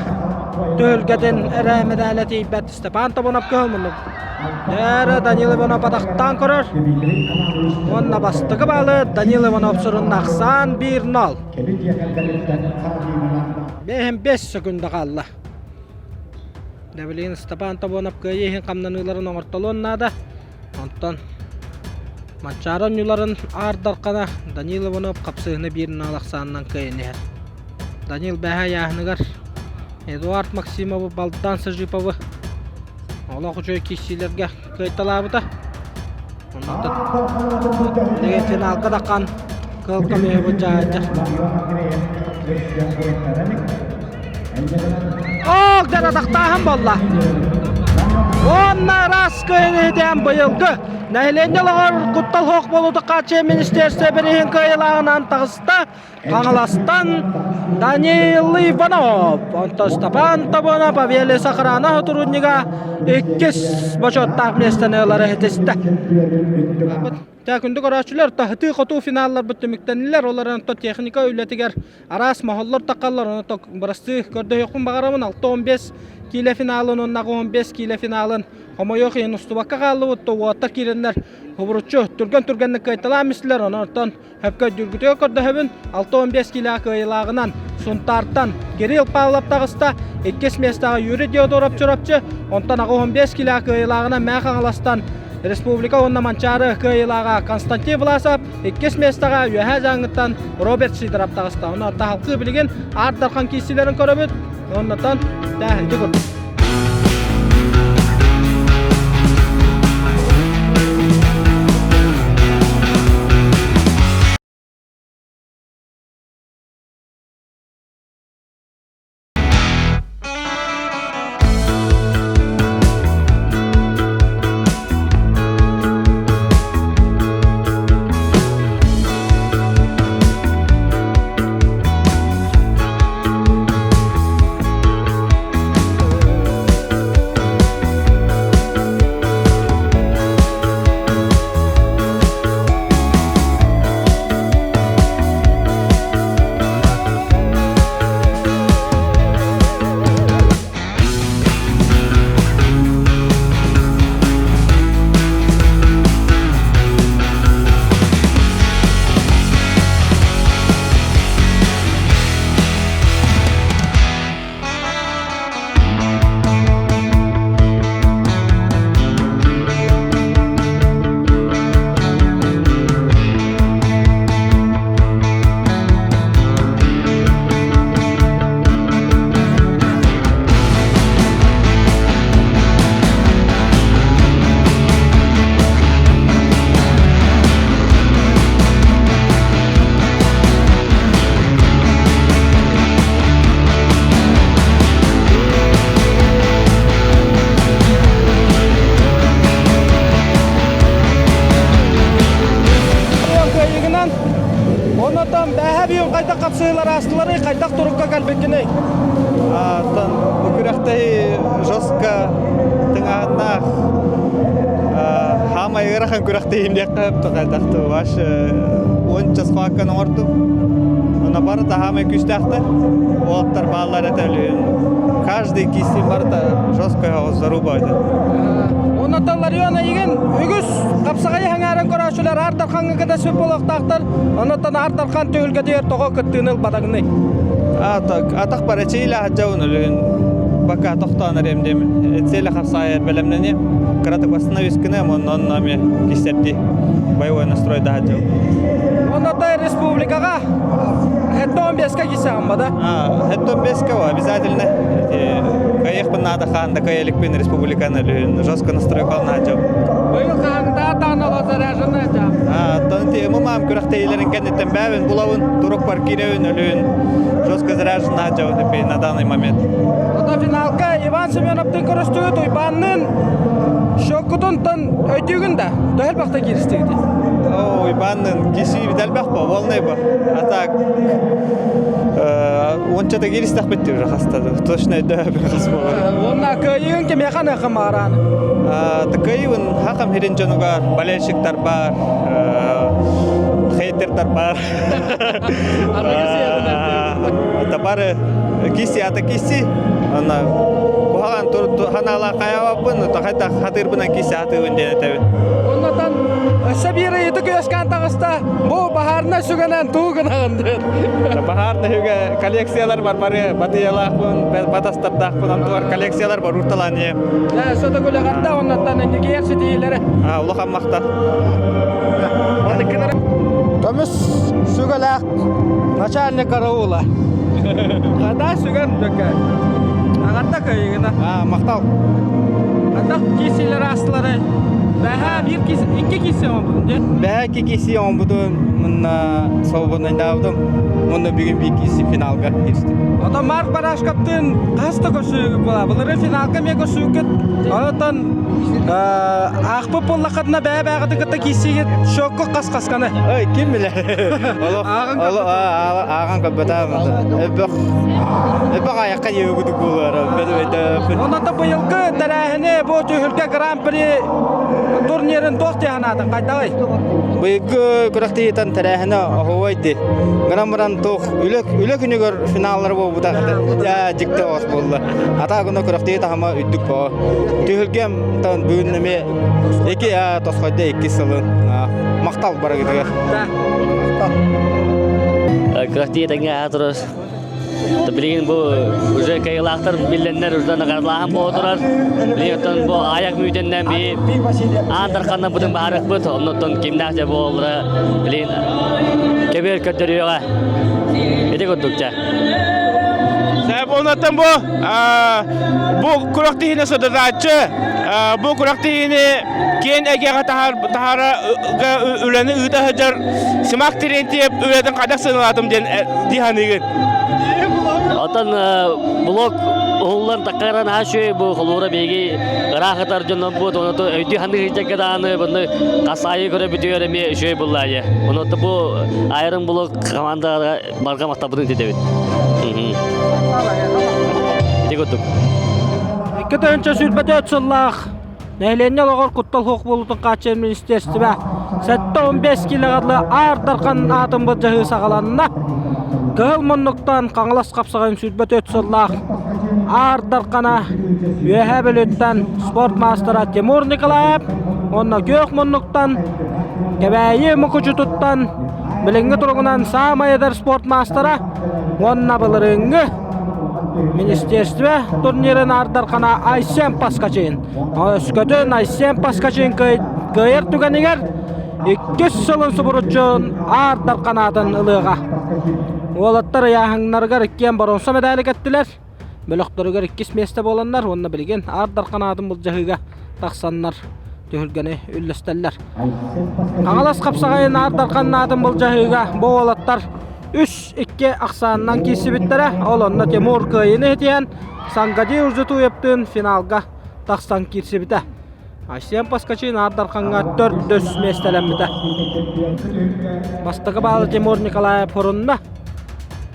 түһүлгэтин эрэ медалэ тиийбэт Степан Тобонов кыһыл муннук. Дээрэ Данил Иванов атахтаан көрөр. Уонна бастакы баалы Данил Иванов сурунна ахсаан 1-0. 5 секунда хаалла. Дэ билигин Степан Тобонов кыайыы иһин хамнаныыларын оҥортолуон наада. Онтон Манчаары оонньууларын Аар Дархана Данил Иванов хапсыһыны биир наал ахсаанынан кыайан иһэр. Данил бэһэ ыйааһыныгар Эдуард Максимовы, Балдан Сажиповы олох үчүгэй киирсиилэргэ кыайталаабыта. Оннуттан билигин финалга таххан кыал көмүһү былдьаһыдьар. Оок дьэ атахтааһын буолла. Уонна ыраас кыайын иһитээн быйылгы нэһилиэнньэ олоҕор куттал суох буолууту хааччыйа министерство бирииһин кыайыылааҕынан таҕыста Хаҥаластан Даниил Иванов, онтон Степан Тобонов авиалесохрана сотруднига иккис бочуоттаах миэстэни ылары ситистэ. Күндү көрөөччүлэр, таһытыы-хотуу финалларбыт түмүктэннилэр. Ол эрэн техника үлэтигэр араас моһоллор таххаллар. Оны бырастыы көрдөһүөхпүн баҕарабын. 6-15 киилэ финалын уонна 15 киилэ финалын хомойуох иһин устубакка хааллыбыт. Уоттар киирэннэр хубуруччу түргэн-түргэнник кыайталаан мистилэр. Онон Хөпкө өйдүүргүтүгэр көрдөһөбүн, 65 киилээх кыайыылааҕынан Сунтаартан Кирилл Павлов таҕыста, иккис миэстэҕэ Юрий Диодоров Чурапчы, онтон 85 киилээх кыайыылааҕынан Мэҥэ Хаҥаластан Республика уонна Манчаары кыайыылааҕа Константин Власов, иккис миэстэҕэ Үөһээ Дьааҥыттан Роберт Сидоров таҕыста. Онон таһалкыы билигин Аар Дархан киирсиилэрин көрөбүт. Оннотон тээһинти курдук. Кыайыгынан онотон бэһэ биюн хайдах хапсыылар аастыларый, хайдах турукка кэлбиккиний? Бу күрэхтэһии жестко тыҥааһыннаах хаамай ыарахан күрэхтэһиим диэххэ хайдахты ваш уонча схватканы оҥордум онно барыта хаамай күүстээхтэр уолаттар бааллар этэ өлүөн каждый киистин барыта жестко заруба этэ Онотон Ларион эйигин үгүс хапсаҕайы хаҥааран көрөөччүлэр Аар Дархаҥҥа кэтэспит буолуохтаахтар. Онотон Аар Дархан түһүлгэтигэр тоҕо кыттыыны ылбатаҥный? Атах бар эчэйилэ сылдьабын өлүөн пока тохтоон эрэм диэмин цель хапсаайар бэлэмнэниэм кыратык восстановись гыныам онно эмиэ киссэрдии боевой настройдаһа сылдьабын Онно республикаҕа хеттон беска киссэҕин ба да? Хеттон беска обязательно кайыахпын наада хаан да кайаликпин республиканы өлүһүн жестко настройкалана сылдьабын Быйыл хаһаҥытаа таанала заряженная Оттон ММА күрэхтэһиилэрин кэнниттэн бэйэбин булабын, турукпар киирэбин, өлүүн жестко заряжен наадьабын на данный момент. Ото финалга Иван Семеновтын көрүстүгүт Уйбаанныын шоккутунтан өйдүүгүн да, төһөл бахта кииристигит? О, Уйбаанныын киирсии элбэх бо, волнай бо. А так уончата кииристэхпит уже хаста точно өйдөһөбүн хас буолар. Уонна кыайыгын кимиэхэ аныахха маараан? Кыайыыбын хахам хирин дьонугар болельщиктар бар, хейтердар бар. Бары киси ата киси, ана куһаҕан ханаала хайабаппын, хатырбынан киси атыыбын диэн этэбин. Оннотон Өссө биир ыйытык үөскээн таҕыста. Бу баһаарынай сүгэнэн тугу гынаҕын диэн. Баһаарынай сүгэ коллекциялар бар бары батыйалаахпын, батастардаахпын, онтугар коллекциялар бар урталаан ийэм. Өссө да күлэҕэрдэ оннуттан инникиэр ситиилэри. Улахан махтал. Көмүс сүгэлээх начальник караула. Хата сүгэн бөкө. Аҕарда кыйыгына. Аа, махтал. Хата киисилер аастылары. Бэһэ биир киис, икки кииси оҥорбутун дии. Бэһэ икки кииси оҥорбутун мунна свободнайдаабытым. Мунна бүгүн биир кииси финалга киирстим. Ото Марк Барашковтыын хас да көрсүүгүт була. Былырыын финалга эмиэ көрсүүгүт. Онтон аахпыт буоллаххытына бэйэ-бэйэҕитин кытта киирсиигит шокко хас-хасканы. Ой, ким билэр? Ааҕан көрбөтөм. Өбөх өбөх айахха диэбит буолар. Онон быйылгы тэрээһини бу түһүлгэ гран-при турнирын туох дии санаатыҥ хайдаҕый? Быйылгы күрэхтэһиитэн тэрээһинэ оһуобай дии. Гынан баран туох үлэ үлэ күнүгэр финаллар буолбута дьикти оҕус буолла. Ата гына күрэхтэһии таһыма үрдүк боо. Түһүлгэм тан бүгүн эмиэ ики тосхойдо икки сылын махтал барыгытыгар. Күрэхтэһии тэҥҥэ аһа турар. Билигин бу уже кайылаахтар биллэннэр уже наҕараадалааһын буола турар. Билигин оттон бу аяк мүйтэннэн би аан дарханна бутун баарыкпыт. Оннуттан кимнээх дьэ буолара билигин кэбиэр көрдөрүөҕэ. Ити курдук дьэ. Сэп оннуттан бу бу күрэхтэһиини сыдатааччы бу күрэхтэһиини киэн эйгэҕэ таһаара үлэни ыыта сылдьар Симак Терентьев үлэтин хайдах сыаналаатым диэн дии саныыгын? Оттон блок уһуллан таккаран аашүй бу холуура биһиги ыраах ытар дьоннор буот оното өйдүү ханнык сылдьарга даҕаны бұны хасаайы көрө бүтүөр эмиэ үчүгэй буллаайы. Оното бу айрын блок командаға барга махтабытын титэбит. Ити курдук. 2024 сыллаах Нэһилиэнньэ олоҕор куттал суох буолуутун хааччыйар министиэристибэ 75 киилэҕэ дылы Аар Дархан аатын былдьаһыы саҕаланна. Кыһыл муннуктан Хаҥалас хапсаҕайын 24 сыллаах Аар Дархана Үөһээ Бүлүүттэн спорт маастара Тимур Николаев уонна күөх муннуктан Кэбээйи Мукучутуттан билиҥҥи туругунан саамай эдэр спорт маастара уонна былырыыҥҥы Министерство турнирын Аар Дархана Айсен Паскачин Өскөтүн Айсен Паскачин кыайар түгэнигэр иккис сылын субуруччун Аар Дарханаатын ылыаҕа. Уолаттар ыйааһыннарыгар иккиэн боруонса мэдээли кэттилэр. Бөлөхтөрүгэр иккис миэстэ буоланнар уонна билигин Аар Дарханаатын былдьаһыыга тахсаннар түһүлгэни үллэстэллэр. Хаҥалас хапсаҕайын Аар Дарханаатын былдьаһыыга бу уолаттар 3-2 ахсаанынан киирсибиттэрэ. Ол онно Тимур кыайыыны иһитиһэн Сангади Ужутуевтыын финалга тахсан киирсибитэ. Айсен Паскачин Аар Дархаҥҥа төрдүс миэстэлэммитэ. Бастакы баалы Тимур Николаев хорунна.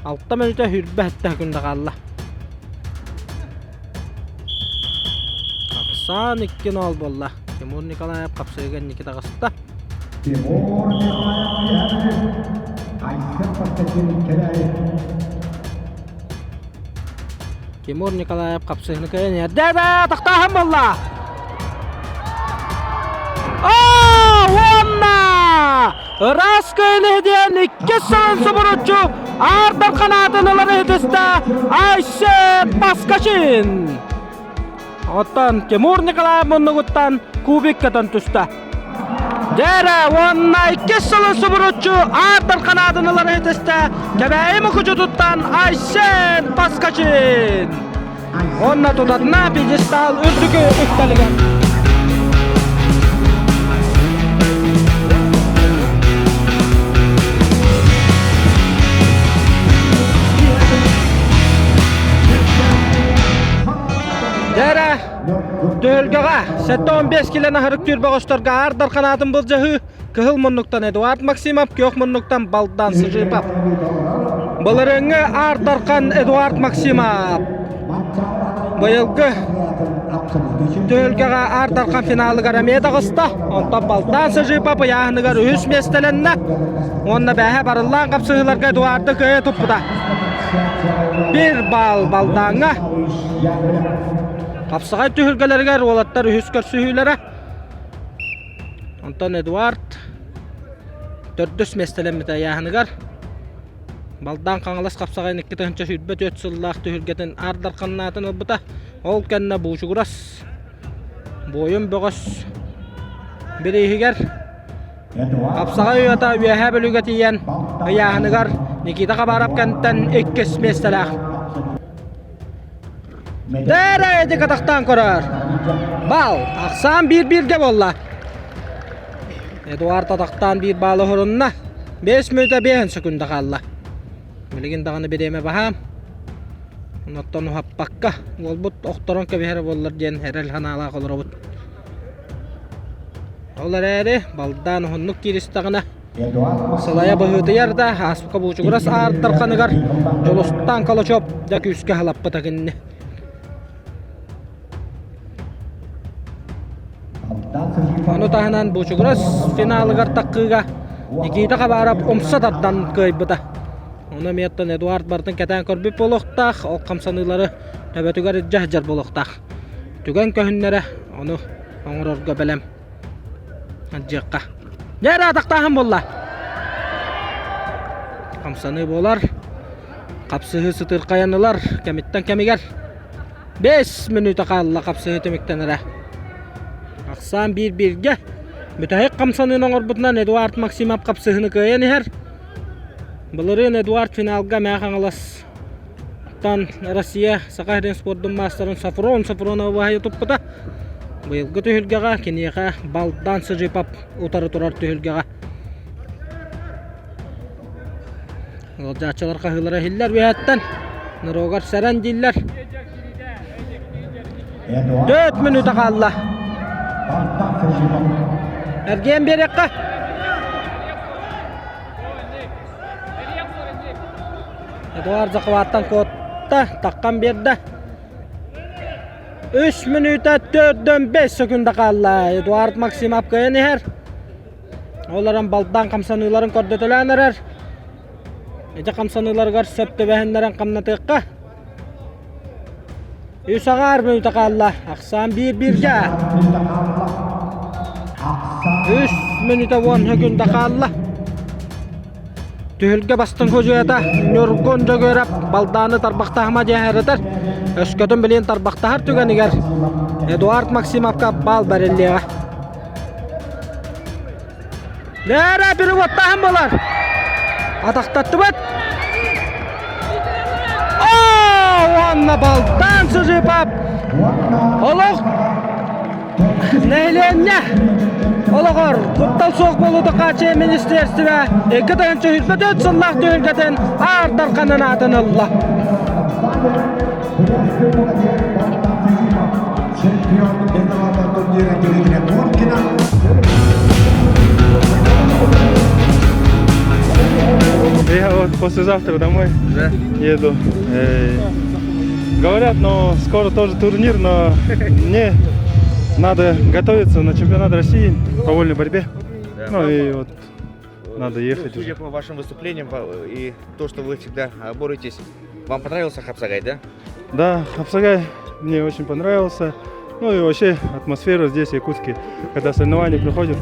Алта мүнүүтэ хүрбэ сэттэ күндэ хаалла. Ахсаан 2-0 буолла. Тимур Николаев хапсыыга инники таҕыста. Тимур Николаев Айсен Паскачин кэлээри Тимур Николаев хапсыһыны кыайан эрдэ да тохтооһун буолла. Оо, уонна ыраас кыайыны диэн иккис сылын субуруччу Аар Дархан аатын ылан иһитистэ Айсен Паскачин. Оттон Тимур Николаев муннугуттан кубик көтөн түстэ. Дьэрэ уонна иккис сылын субуруччу Аар Дархан аатын ылан иһитистэ Кэбээйи Мукучутуттан Айсен Паскачин. Уонна тутатына пьедестал үрдүкү үктэлигэр. Дьэрэ, түһүлгэҕэ 75 килоны харыктыыр бөҕөстөргө Аар Дархан аатын былдьаһыы кыһыл муннуктан Эдуард Максимов, күөх муннуктан Балдан Сыжипов. Былырыыҥҥы Аар Дархан Эдуард Максимов быйылгы түһүлгэҕэ Аар Дархан финалыгар эмиэ таҕыста. Онтон Балдан Сыжипов ыйааһыныгар үһүс миэстэлэннэ. Уонна бээһэ барыллаан хапсыһыыларга Эдуарды кыайа туппута. Бір бал Балдаҥҥа Хапсаҕай түһүлгэлэригэр уолаттар үһүс көрсүһүүлэрэ. Онтон Эдуард. Төрдүс миэстэлэммитэ ыйааһыныгар. Балдаан Хаҥалас хапсаҕайын 2024 сыллаах түһүлгэтин Аар Дарханнаатын ылбыта. Ол кэннэ Буучугурас Буойун бөҕөс бирииһигэр Хапсаҕай уйата Үөһээ Бүлүүгэ тиийэн ыйааһыныгар Никита Хабаров кэнтэн иккис миэстэлээх. Дээрэ эдик атахтаан көрөр. Бал, ахсаан биир-бииргэ буолла. Эдуард атахтаан биир баалы оһорунна. 5 мүнүүтэ 5 секунда хаалла. Билигин даҕаны бириэмэ баһаам. Оттон уһаппакка уолбут охторон кэбиһэрэ буоллар диэн эрэл санаалаах олоробут. Ол эрээри балдаан уһуннук кииристэҕинэ сылайа быһыытыйар да ааспыкка буучугурас аардарханыгар Дьулустаан Калачев да күүскэ халаппыта кинини. Ону таһынан Буучугурас финалыгар таххыыга Никита Хабаров умса тардан кыайбыта. Ону эмиэттэн Эдуард барытын кэтээн көрбүт буолуохтаах, ол хамсаныылары төбөтүгэр илдьэ сылдьар буолуохтаах. Түгэн көһүннэрэ, ону оҥорорго бэлэм. Алдьыахха. Дьэ эрэ атахтааһын буолла. Хамсаныы буолар. Хапсыһыы сытырхайан ылар кэмиттэн кэмигэр. 5 мүнүүтэ хаалла хапсыһыы түмүктэнэрэ. Ахсаан биир-бииргэ. Бүтэһик хамсаныыны оҥорбутунан Эдуард Максимов хапсыһыыны кыайан иһэр. Былырыын Эдуард финалга Мэҥэ Хаҥалас Тан Россия Саха сирин спордун маастарын Сафрон Сафроновы баһыйа туппута. Быйылгы түһүлгэҕэ киниэхэ Балдан Сыжипов утары турар түһүлгэҕэ. Ыалдьааччылар хаһыылара иһиллэр үөһэттэн. Нырогар сэрэн дииллэр. Төрт мүнүүтэ хаалла. Эргиэн биэриэххэ. Эдуард захваттан куотта, таххан биэрдэ. Үс мүнүүтэ төрдөн бэс секунда хаалла. Эдуард Максимов кыайан иһэр. Олорон балдаан хамсаныыларын көрдөтөлөөн эрэр. Ити хамсаныыларыгар сөп түбэһиннэрэн хамнатыахха. Үс аҕаар мүнүүтэ хаалла. Ахсаан биир-бииргэ. Үс мүнүүтэ уон секунда хаалла. Түһүлгэ бастыҥ судьуйата Ньургун Дьөгүөрэп балдааны тарбахтаһыма диэн эрэтэр. Өскөтүн билин тарбахтаһар түгэнигэр Эдуард Максимовка баал бэриллиэҕэ. Лера переводтааһын буолар. Атахтаттыбыт. Оо, уонна балтаан Сыжипов олох нэһилиэнньэ олоҕор куттал суох буолуута хааччыйа министиэристибэ 2024 сыллаах түһүлгэтин Аар Дарханын аатын ылла. Я вот послезавтра домой да? еду. Э, говорят, но скоро тоже турнир, но мне надо готовиться на чемпионат России по вольной борьбе. Да. Ну и вот надо ехать Судя уже. по вашим выступлениям и то, что вы всегда боретесь, вам понравился Хапсагай, да? Да, Хапсагай мне очень понравился. Ну и вообще атмосфера здесь, в Якутске, когда соревнования проходят.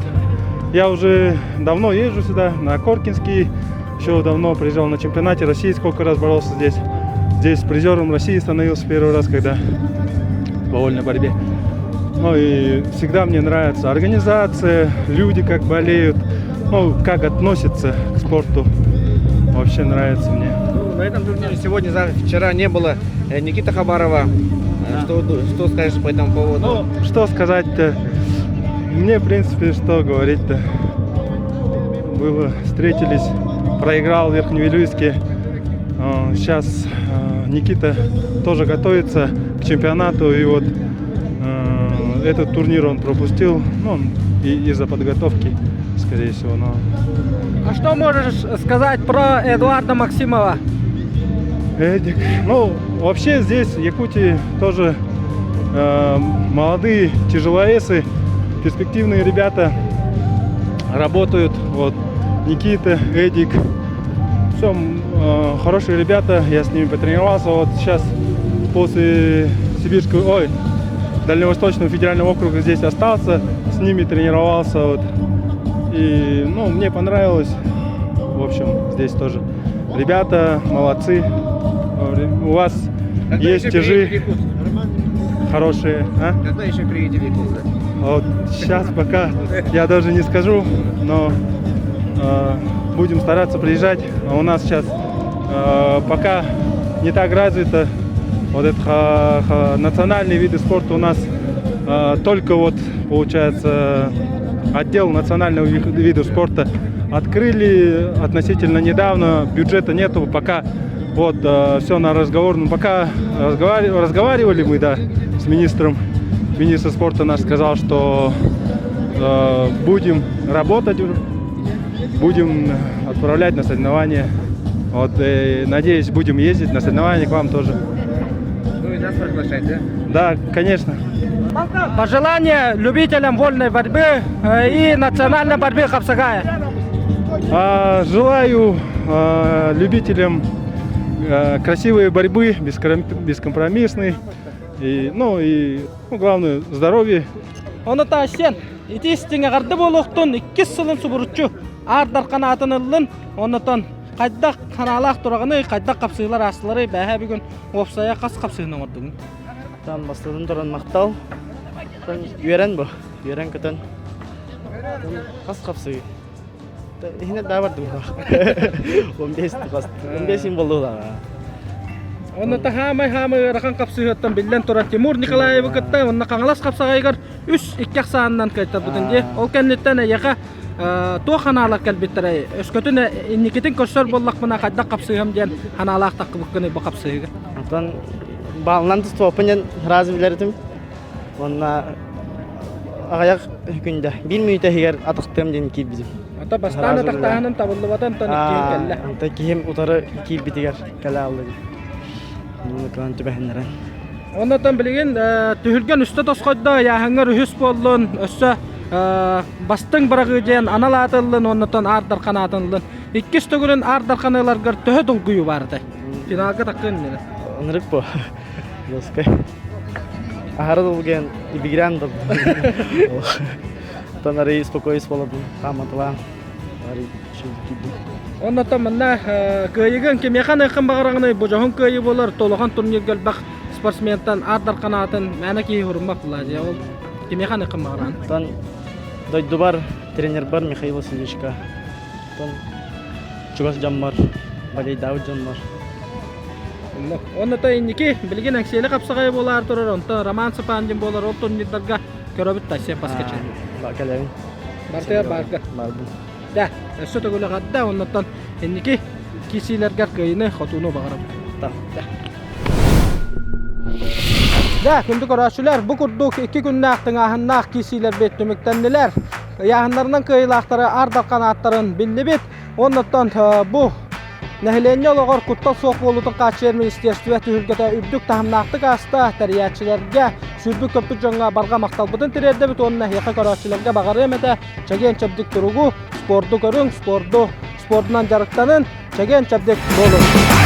Я уже давно езжу сюда, на Коркинский, еще давно приезжал на чемпионате России, сколько раз боролся здесь. Здесь призером России становился первый раз, когда по вольной борьбе. Ну и всегда мне нравится организация, люди как болеют, ну, как относятся к спорту. Вообще нравится мне. Ну, на этом турнире сегодня, вчера не было э, Никиты Хабарова. Э, что, что скажешь по этому поводу? Ну, что сказать-то? Мне, в принципе, что говорить-то? Было, встретились, проиграл в Верхневилюйске. Сейчас э, Никита тоже готовится к чемпионату, и вот этот турнир он пропустил, ну, и из-за подготовки, скорее всего. Но... А что можешь сказать про Эдуарда Максимова? Эдик. Ну, вообще здесь, в Якутии, тоже э, молодые тяжеловесы, перспективные ребята работают. Вот Никита, Эдик. Все, э, хорошие ребята, я с ними потренировался. Вот сейчас после Сибирского, ой, Дальневосточного федерального округа здесь остался, с ними тренировался. Вот. И, ну, мне понравилось. В общем, здесь тоже. Ребята молодцы. У вас Когда есть еще тяжи приедете в Якутск? хорошие. А? Когда еще приедете в Якутск? Вот сейчас пока я даже не скажу, но э, будем стараться приезжать. А у нас сейчас э, пока не так развито вот это национальные виды спорта у нас э, только вот получается отдел национального вида спорта открыли относительно недавно, бюджета нету, пока вот все на разговор, ну, пока разговаривали мы, да, с министром. Министр спорта наш сказал, что будем работать, будем отправлять на соревнования. Вот, надеюсь, будем ездить на соревнования к вам тоже. Ну и нас приглашать, да? Да, конечно. Пожелания любителям вольной борьбы и национальной борьбы хапсагая. Желаю любителям красивой борьбы, бескомпромиссной. И, ну и ну, главное, здоровье. Ону Айсен, итии-истиҥ эҕэрдэ буолуохтун, иккис сылын субуруччу Аар Дархан аатын ыллын, оннотон хайдах ханаалаах тураҕыный, хайдах хапсыылар аастыларый, бээһэ бүгүн уопсайа хас хапсыыны оҥордугун? Тан бастатан туран махтал. Үөрэн бу, үөрэн көтөн. Хас хапсыы. Иһинэ да бардым. 15 хас. 15 болду Онно хаамай-хаамай ыарахан хапсыһыаттан биллэн турар Тимур Николаевы кытта онно Хаҥалас хапсаҕайыгар үс икки ахсаанынан кыайтарбытын дии. Ол кэнниттэн эйиэхэ туох ханаалар кэлбиттэрэй? Өскөтүн инникитин көрсөр буоллахпына хайдах хапсыһым диэн ханаалаах таххыбыккыный бу хапсыһыыга? Онтон баалынан тустубаппын диэн сразу билэритим. Уонна аҕыйах күндэ биир мүнүүтэ иһигэр атахтыам диэн киирбитим. Ата бастаан атахтааһынын табыллыбата онтон иккиһин кэллэ. Онтон киһим утары киирбитигэр кэлэ алла дии. Онно түбэһиннэрэн. Оннотон билигин түһүлгэн үстэ тосхойдо, ыйааһыҥҥар үһүс буоллун, өссө бастыҥ быраҕыы диэн анал аатыллын, оннотон Аар Дархан аатыллын. Иккис төгүлүн Аар Дархан ыларгар төһө долгуйуу баарытай? Финалга таккын иннинэ. Ынырык бу. Лоскай. Аһара долгуйан ибигирээн да. Тон арый спокойс болобун, хааматылаан. Арый Оннотон манна кыайыгын кимиэхэ аныаххын баҕараҕыный? Бу дьоһун кыайыы буолар, толохон турнирга элбэх спортсментан Аар Дархан аатын мээнэ киһи хуруммат буолаа Ол кимиэхэ аныаххын баҕараҕын? Тон дойдубар тренербар Михаил Васильевичка, тон чугас дьоммор, балейдаабыт дьоммор. Онно инники билигин Эҥсиэли хапсаҕайа буолаар турар, онтон Роман Сапандин буолар ол турнирдарга көрөбүт да сен паскачы. Кэлэбин. Бартыгар баарга. Барбын. Да, өссө төгүл эҕэрдэ, оннуттан инники киирсиилэргэр кыайыны, хотууну баҕарабыт. Да. Да, күндү көрөөччүлэр, бу курдук икки күннээх тыҥааһыннаах киирсиилэрбит түмүктэннилэр. Ыйааһыннарынан кыайыылаахтары Аар Дархан ааттарын биллибит. Оннуттан бу Нэһилиэнньэ олоҕор куттал суох буолуутун хааччыйар министиэристибэ түһүлгэтэ үрдүк таһымнаахтык ааста. Тэрийээччилэргэ, сүүрбүт-көппүт дьоҥҥо барҕа махталбытын тириэрдэбит уонна эһиэхэ көрөөччүлэргэ баҕарыам этэ чэгиэн-чэбдик туругу, спорду көрүҥ, спорду спордунан дьарыктанын, чэгиэн-чэбдик буолуҥ!